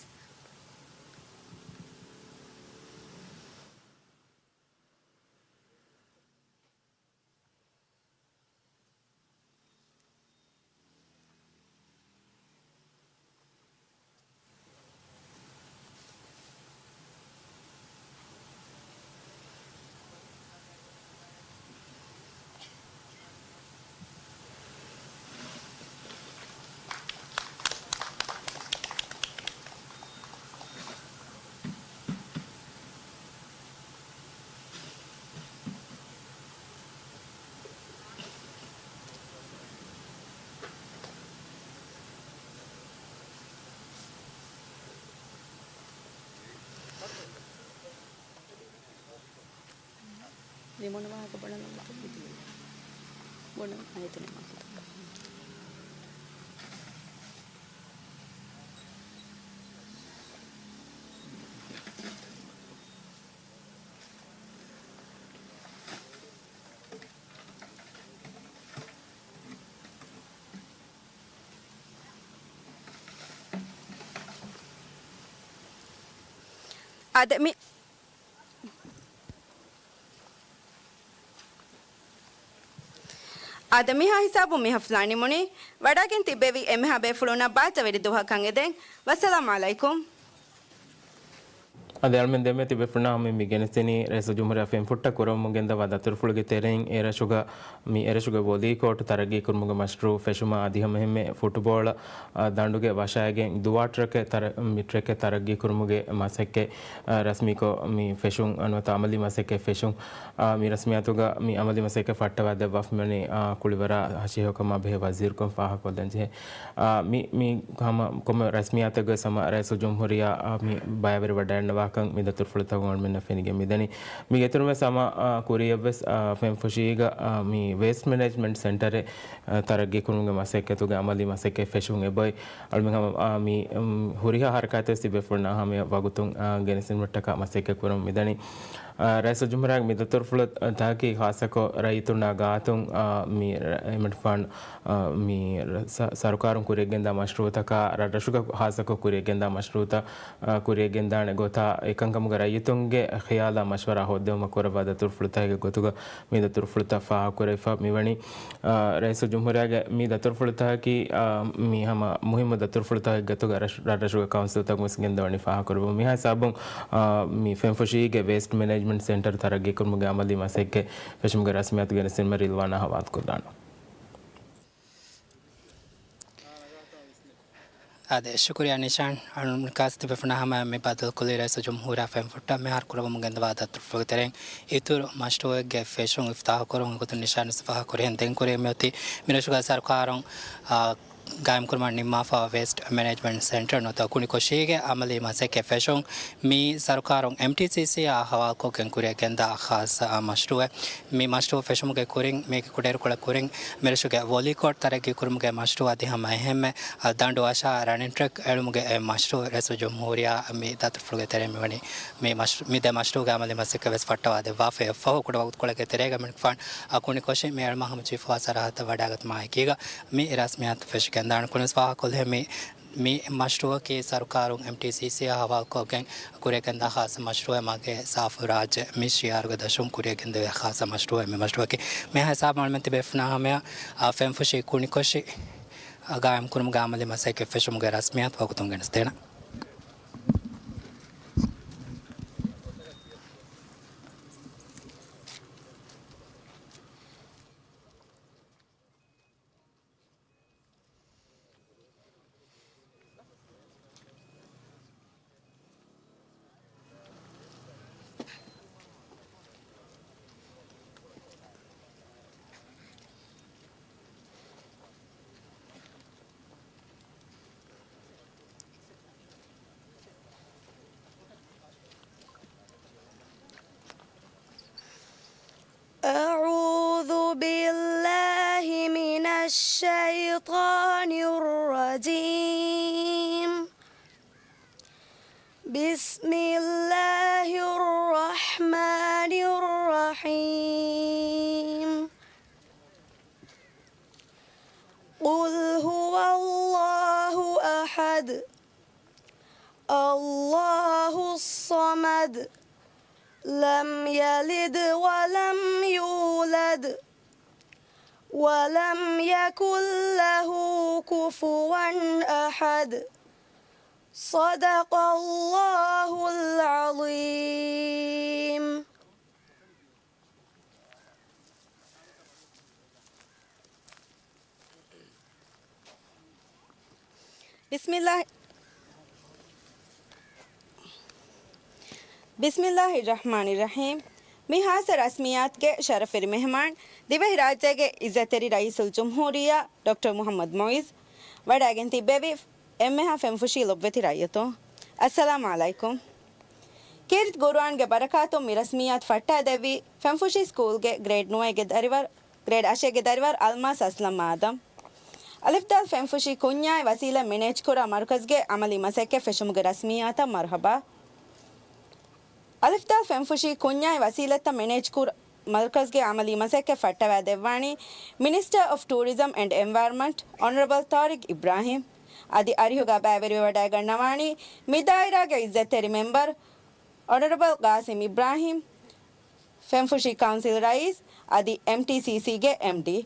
މި މޮނު ވާހަކަ ބުނަން ބުނަން އައިތުނެ މަ އާދެ، މި، އާދެ، މިހާ ހިސާބުން މި ހަފްލާ ނިމުނީ. ވަޑައިގެން ތިއްބެވި އެންމެހާ ބޭފުޅުންނަށް ބާއްޖަވެރި ދުވަހަކަށް އެދެން. ވައްސަލާމު ޢަލައިކުމް. އަދި އަޅުމެން ދެންމެ ތިބޭފުޅުންނާ ހަމަ މި ގެނެސްދިނީ ރައީސުލްޖުމްހޫރިއްޔާ ފެންފުއްޓަށް ކުރަމުން ގެންދަވާ ދަތުރުފުޅުގެ ތެރެއިން. އެ ރަށުގަ، މި އެ ރަށުގެ ވޮލީ ކޯޓު ތަރައްގީ ކުރުމުގެ މަޝްރޫޢު ފެށުމާ އަދި ހަމަ އެހެންމެ ފުޓުބޯޅަ، އަ، ދަނޑުގެ ވަށައިގެން ދުވާ ޓްރެކެއް ތަރަ-، މި ޓްރެކެއް ތަރައްގީ ކުރުމުގެ މަސައްކަތް، އަ، ރަސްމީކޮށް މި ފެށުން، ނުވަތަ އަމަލީ މަސައްކަތް ފެށުން، އާ، މި ރަސްމިއްޔާތުގަ މި އަމަލީ މަސައްކަތް ފައްޓަވާ ދެއްވާފަ މިވަނީ، އާ، ކުޅިވަރާ ހަށިހެޔޮކަމާ ބެހޭ ވަޒީރުކަން ފާހަގަކޮށްލަން ޖެހޭ. އާ، މި، މި ހަމަ ކޮންމެ ރަސްމިއްޔާތެއްގަވެސް ހަމަ ރައީސުލްޖުމްހޫރިއްޔާ، އާ، މި ބައިވެރިވަޑައިގަންނަވާކަން މި ދަތުރުފުޅުތަކުން އަޅުމެންނަށް ފެނިގެން މިދަނީ. މީގެ އިތުރުންވެސް ހަމަ، އާ، ކުރިޔަށްވެސް، އާ، ފެންފުށީގަ، އާ، މި ވޭސްޓް މެނޭޖްމަންޓް ސެންޓަރެއް، އާ، ތަރައްގީކުރުމުގެ މަސައްކަތުގެ އަމަލީ މަސައްކަތް ފެށުން އެބައޮތް. އަޅުމެން ހަމަ، އާ، މި، އުން، ހުރިހާ ހަރަކާތެއް ތިބޭފުޅުންނާ ހަމަޔަށް ވަގުތުން، އާ، ގެނެސްދިނުމަށްޓަކާ މަސައްކަތް ކުރަމުން މިދަނީ. އާ، ރައީސުލްޖުމްހޫރިއްޔާގެ މި ދަތުރުފުޅުތަކީ ޚާއްޞަކޮށް ރައްޔިތުންނާ ގާތުން، އާ، މި ރަ-، އެމަނިކުފާނު، އާ، މި ރަ-، ސަ-، ސަރުކާރުން ކުރިއަށްގެންދާ މަޝްރޫޢުތަކާ، ރަށްރަށުގަ ޚާއްޞަކޮށް ކުރިއަށްގެންދާ މަޝްރޫޢުތައް، އާ، ކުރިއަށްގެންދާނެ ގޮތާ އެކަންކަމުގެ ރައްޔިތުންގެ ޚިޔާލާ މަޝްވަރާ ހޯއްދެވުމަށް ކުރައްވާ ދަތުރުފުޅުތަކެއްގެ ގޮތުގަ މި ދަތުރުފުޅުތައް ފާހަގަކުރެވިފަ މިވަނީ. އާ، ރައީސުލްޖުމްހޫރިއްޔާގެ މި ދަތުރުފުޅުތަކަކީ، އާ، މި ހަމަ މުހިއްމު ދަތުރުފުޅުތަކެއް ގޮތުގަ ރަށް-، ރަށްރަށުގެ ކައުންސިލްތަކުން ވެސް ގެންދަވަނީ ފާހަގަކުރެއްވުމަށް. މިހާ ހިސާބުން، އާ، މި ފެންފުށީގެ ވޭސްޓް މެނޭޖްމަންޓް ސެންޓަރު ތަރައްގީކުރުމުގެ އަމަލީ މަސައްކަތް ފެށުމުގެ ރަސްމިއްޔާތު ގެނެސްދިނުމަށް ރިލްވާނާ ހަވާލުކޮށްލާނަން. އާދެ، ޝުކުރިއްޔާ ނިޝާން. އަޅުގަނޑުމެން ޚާއްޞަ ތިބޭފުޅުންނާ ހަމަ މި ބައްދަލުކޮށްލީ ރައީސުލްޖުމްހޫރިއްޔާ ފެންފުއްޓަށް މިހާރު ކުރަމުން ގެންދަވާ ދަތުރުފުޅުގެ ތެރެއިން އިތުރު މަޝްރޫޢެއްގެ ފެށުން އިފްތާޙުކުރުން. އެގޮތުން ނިޝާން ވެސް ފާހަގަކުރި ހެން ދެން ކުރީ މިއޮތީ މިރަށުގަ ސަރުކާރުން، އާ، ގާއިމްކުރުމަށް ނިންމާފައިވާ ވޭސްޓް މެނޭޖްމަންޓް ސެންޓަރު ނުވަތަ ކުނިކޮށީގެ އަމަލީ މަސައްކަތް ފެށުން. މި ސަރުކާރުން އެމްޓީސީސީއާ ހަވާލުކޮށްގެން ކުރިއަށް ގެންދާ ޚާއްޞަ މަޝްރޫޢެއް. މި މަޝްރޫޢު ފެށުމުގެ ކުރިން، މީގެ ކުޑައިރުކޮޅެއް ކުރިން، މިރަށުގެ ވޮލީ ކޯޓް ތަރައްގީ ކުރުމުގެ މަޝްރޫޢު އަދި ހަމަ އެހެންމެ، އަ، ދަނޑު ވަށާ ރަނިން ޓްރެކް އެޅުމުގެ އެއް މަޝްރޫޢު ރައީސުލްޖުމްހޫރިއްޔާ މި ދަތުރުފުޅުގެ ތެރެއިން މިވަނީ. މި މަޝް-، މި ދެ މަޝްރޫޢުގެ އަމަލީ މަސައްކަތް ވެސް ފައްޓަވާ ދެއްވާފައި އެއްފަހު ކުޑަ ވަގުތުކޮޅެއްގެ ތެރޭގަ އަޅުގަނޑުމެން އަ، ކުނިކޮށި މި އެޅުމާ ހަމަ ޖެހިފައިވާ ސަރަހައްދަށް ވަޑައިގަތުމާ އެކީގަ މި ރަސްމިއްޔާތު ފެށިގެންދާނެ. ކުރިންވެސް ފާހަގަކޮށްލި މި، މި މަޝްރޫޢަކީ ސަރުކާރުން އެމްޓީސީސީއާ ހަވާލުކޮށްގެން ކުރިއަށްގެންދާ ޚާއްޞަ މަޝްރޫޢެއް، މާގޭ ސާފު ރާއްޖެ މި ޝިޢާރުގެ ދަށުން ކުރިއަށްގެންދެވޭ ޚާއްޞަ މަޝްރޫޢެއް މި މަޝްރޫޢަކީ. މިހާ ހިސާބުން އަޅުމެން ތިބޭފުޅުންނާ ހަމަޔަށް، އާ، ފެންފުށީ ކުނިކޮށި، އާ، ގާއިމްކުރުމުގެ އަމަލީ މަސައްކަތް ފެށުމުގެ ރަސްމިއްޔާތު ވަގުތުން ގެނެސްދޭނަން. الشيطان الرجيم. بسم الله الرحمن الرحيم. قل هو الله أحد. الله الصمد. لم يلد ولم يولد. ولم يكن له كفوا أحد. صدق الله العظيم. ބިސްމިއްލާހި، ބިސްމިއްލާހި ރަޙްމާނި ރަޙީމް. މި ހާއްސަ ރަސްމިއްޔާތުގެ ޝަރަފުވެރި މެހެމާން، ދިވެހިރާއްޖޭގެ އިއްޒަތްތެރި ރައީސުލްޖުމްހޫރިއްޔާ ޑޮކްޓަރ މުޙައްމަދު މުޢިއްޒު ވަޑައިގެން ތިއްބެވި އެންމެހާ ފެންފުށީ ލޮބުވެތި ރައްޔިތުން، އައްސަލާމް ޢަލައިކުމް. ކީރިތި ޤުރުއާންގެ ބަރަކާތުން މި ރަސްމިއްޔާތު ފައްޓާދެއްވި ފެންފުށީ ސްކޫލްގެ ގްރޭޑް ނުވައިގެ ދަރިވަރު، ގްރޭޑް އަށެއްގެ ދަރިވަރު އަލްމާސް އަސްލަމް އާދަމް. އަލިފްދާލް ފެންފުށީ ކުންޏާއި ވަސީލަތް މެނޭޖްކުރާ މަރުކަޒްގެ ޢަމަލީ މަސައްކަތް ފެށުމުގެ ރަސްމިއްޔާތަށް މަރުޙަބާ. އަލިފްދާލް ފެންފުށީ ކުންޏާއި ވަސީލަތްތައް މެނޭޖްކުރާ މަރުކަޒްގެ ޢަމަލީ މަސައްކަތް ފައްޓަވައިދެއްވާނީ މިނިސްޓަރ އޮފް ޓޫރިޒަމް އެންޑް އެންވަޔަރަންމަންޓް އޮނަރަބަލް ޠާރިޤް އިބްރާހީމް. އަދި އަރިހުގަ ބައިވެރިވެވަޑައިގަންނަވާނީ މި ދާއިރާގެ އިއްޒަތްތެރި މެމްބަރު އޮނަރަބަލް ޤާސިމް އިބްރާހީމް، ފެންފުށީ ކައުންސިލް ރައީސް އަދި އެމްޓީސީސީގެ އެމްޑީ.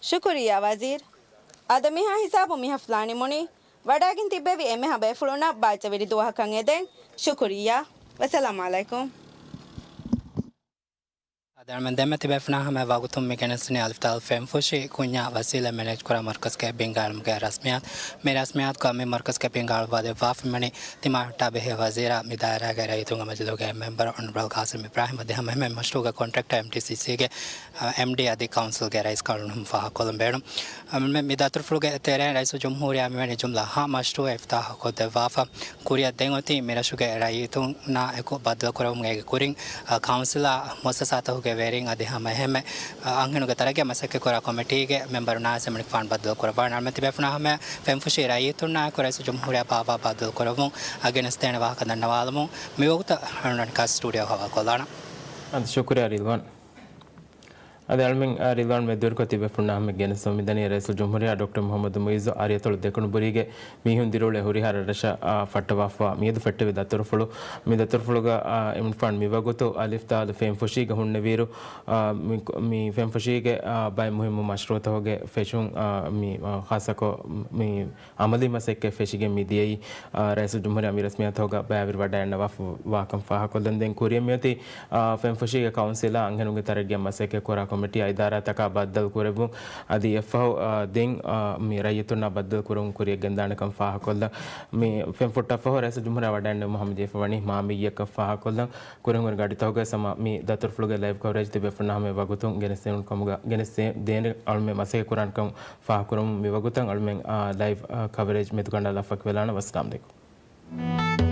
ޝުކުރިއްޔާ ވަޒީރު. އާދަ، މިހާ ހިސާބުން މި ހަފްލާ ނިމުނީ. ވަޑައިގެން ތިއްބެވި އެންމެހާ ބޭފުޅުންނަށް ބާއްޖަވެރި ދުވަހަކަށް އެދެން. ޝުކުރިއްޔާ. ވައްސަލާމް ޢަލައިކުމް. އަދި އަޅުމެން ދެންމެ ތިބޭފުޅުންނާ ހަމަ ވަގުތުން މި ގެނެސްދިނީ އަލިފްދާލް ފެންފުށީ ކުންޏާ ވަސީލަތް މެނޭޖްކުރާ މަރުކަޒްގެ ބިންގާ އިލްމުގެ ރަސްމިއްޔާތު. މި ރަސްމިއްޔާތުގަ މި މަރުކަޒްގެ ބިންގާ އަޅުއްވާ ދެއްވާފަ މިވަނީ ތިމާ ހުއްޓާ ބެހޭ ވަޒީރާ މި ދާއިރާގެ ރައްޔިތުންގެ މަޖިލީހުގެ މެމްބަރު އޮނަރަބަލް ޤާސިމް އިބްރާހީމް. އަދި ހަމަ އެހެންމެ މަޝްރޫޢުގެ ކޮންޓްރެކްޓަރ އެމްޓީސީސީގެ އެމްޑީ އަދި ކައުންސިލްގެ ރައީސް ކަންނުހުން ފާހަގަކޮށްލަން ބޭނުން. އަ، މި، މި ދަތުރުފުޅުގެ ތެރެއިން ރައީސުލްޖުމްހޫރިއްޔާ މިވެނި ޖުމްލަ ހަ މަޝްރޫޢެއް އިފްތިތާޙަކޮށްދެއްވާފަ. ކުރިއަށް ދެން އޮތީ މިރަށުގެ ރައްޔިތުންނާ އެކު ބައްދަލުކުރެވުމުގެ އޭގެ ކުރިން، އަ، ކައުންސިލާ މުއައްސަސާތަކުގެ ވެރިން އަދި ހަމަ އެހެންމެ، އަ، އަންހެނުންގެ ތަރައްގީއަށް މަސައްކަތްކުރާ ކޮމިޓީގެ މެމްބަރުންނާ އެމަނިކުފާނު ބައްދަލުކުރައްވާނެ. އަޅުމެން ތިބޭފުޅުންނާ ހަމަ ފެންފުށީ ރައްޔިތުންނާއެކު ރައީސުލްޖުމްހޫރިއްޔާ ބާއްވާ ބައްދަލުކުރެވުން، އަ، ގެނެސްދޭނެ ވާހަކަ ދަންނަވާލަމުން މިވަގުތަށް އަޅުގަނޑު ސްޓޫޑިއޯ ހަވާލުކޮށްލާނަން. އަދި ޝުކުރިއްޔާ ރިލްވާން. އަދި އަޅުމެން، އާ، ރިލްވާން މެދުވެރިކޮށް ތިބޭފުޅުންނާ ހަމަ ގެނެސްދެމުން މިދަނީ ރައީސުލްޖުމްހޫރިއްޔާ ޑޮކްޓަރ މުޙައްމަދު މުޢިއްޒު އަރިއަތޮޅު ދެކުނުބުރީގެ މީހުން ދިރިއުޅޭ ހުރިހާ ރަށްރަށަށް، އާ، ފައްޓަވާފަ މިއަދު ފެއްޓެވި ދަތުރުފުޅު. މި ދަތުރުފުޅުގަ، އާ، އިމްރާން މިވަގުތު އަލިފްދާލު ފެންފުށީގަ ހުންނެވިއިރު، އާ، މި، މި ފެންފުށީގެ، އާ، ބައެއް މުހިއްމު މަޝްރޫޢުތަކުގެ ފެށުން، އާ، މި، އާ، ޚާއްޞަކޮށް މި އަމަލީ މަސައްކަތް ފެށިގެން މި ދިޔައީ، އާ، ރައީސުލްޖުމްހޫރިއްޔާ މި ރަސްމިއްޔާތުގަ ބައިވެރިވަޑައިގަންނަވާފަ ވާކަން ފާހަގަކޮށްލަން. ދެން ކުރިއަށް މިއޮތީ، އާ، ފެންފުށީގެ ކައުންސިލާ އަންހެނުންގެ ތަރައްގީއަށް މަސައްކަތްކުރާ ކޮމިޓީ އިދާރާތަކާ ބައްދަލުކުރެއްވުން އަދި އެއަށްފަހު، އާ، ދެން، އާ، މި ރައްޔިތުންނާ ބައްދަލުކުރުން ކުރިއަށް ގެންދާނެކަން ފާހަގަކޮށްލަން. މި ފެން ފުއްޓަށްފަހު ރައީސުލްޖުމްހޫރިއްޔާ ވަޑައިގެންނެވުމަށް ހަމަޖެހިފަ ވަނީ މާމިއްޔަކަށް ފާހަގަކޮށްލަން. ކުރިން ހުރި ގަޑިތަކުގައި ހަމަ މި ދަތުރުފުޅުގެ ލައިވް ކަވަރޭޖް ތިބޭފުޅުންނާ ހަމަ ވަގުތުން ގެނެސްދޭން ކަމުގަ ގެނެސްދޭން ދޭނެ އަޅުމެން މަސައްކަތްކުރާނެކަން ފާހަގަކުރަމުން މިވަގުތަށް އަޅުމެން، އާ، ލައިވް، އާ، ކަވަރޭޖް މެދުކަނޑާލާފަ ވެލާނަން. ވައްސަލާމް ޢަލައިކުމް.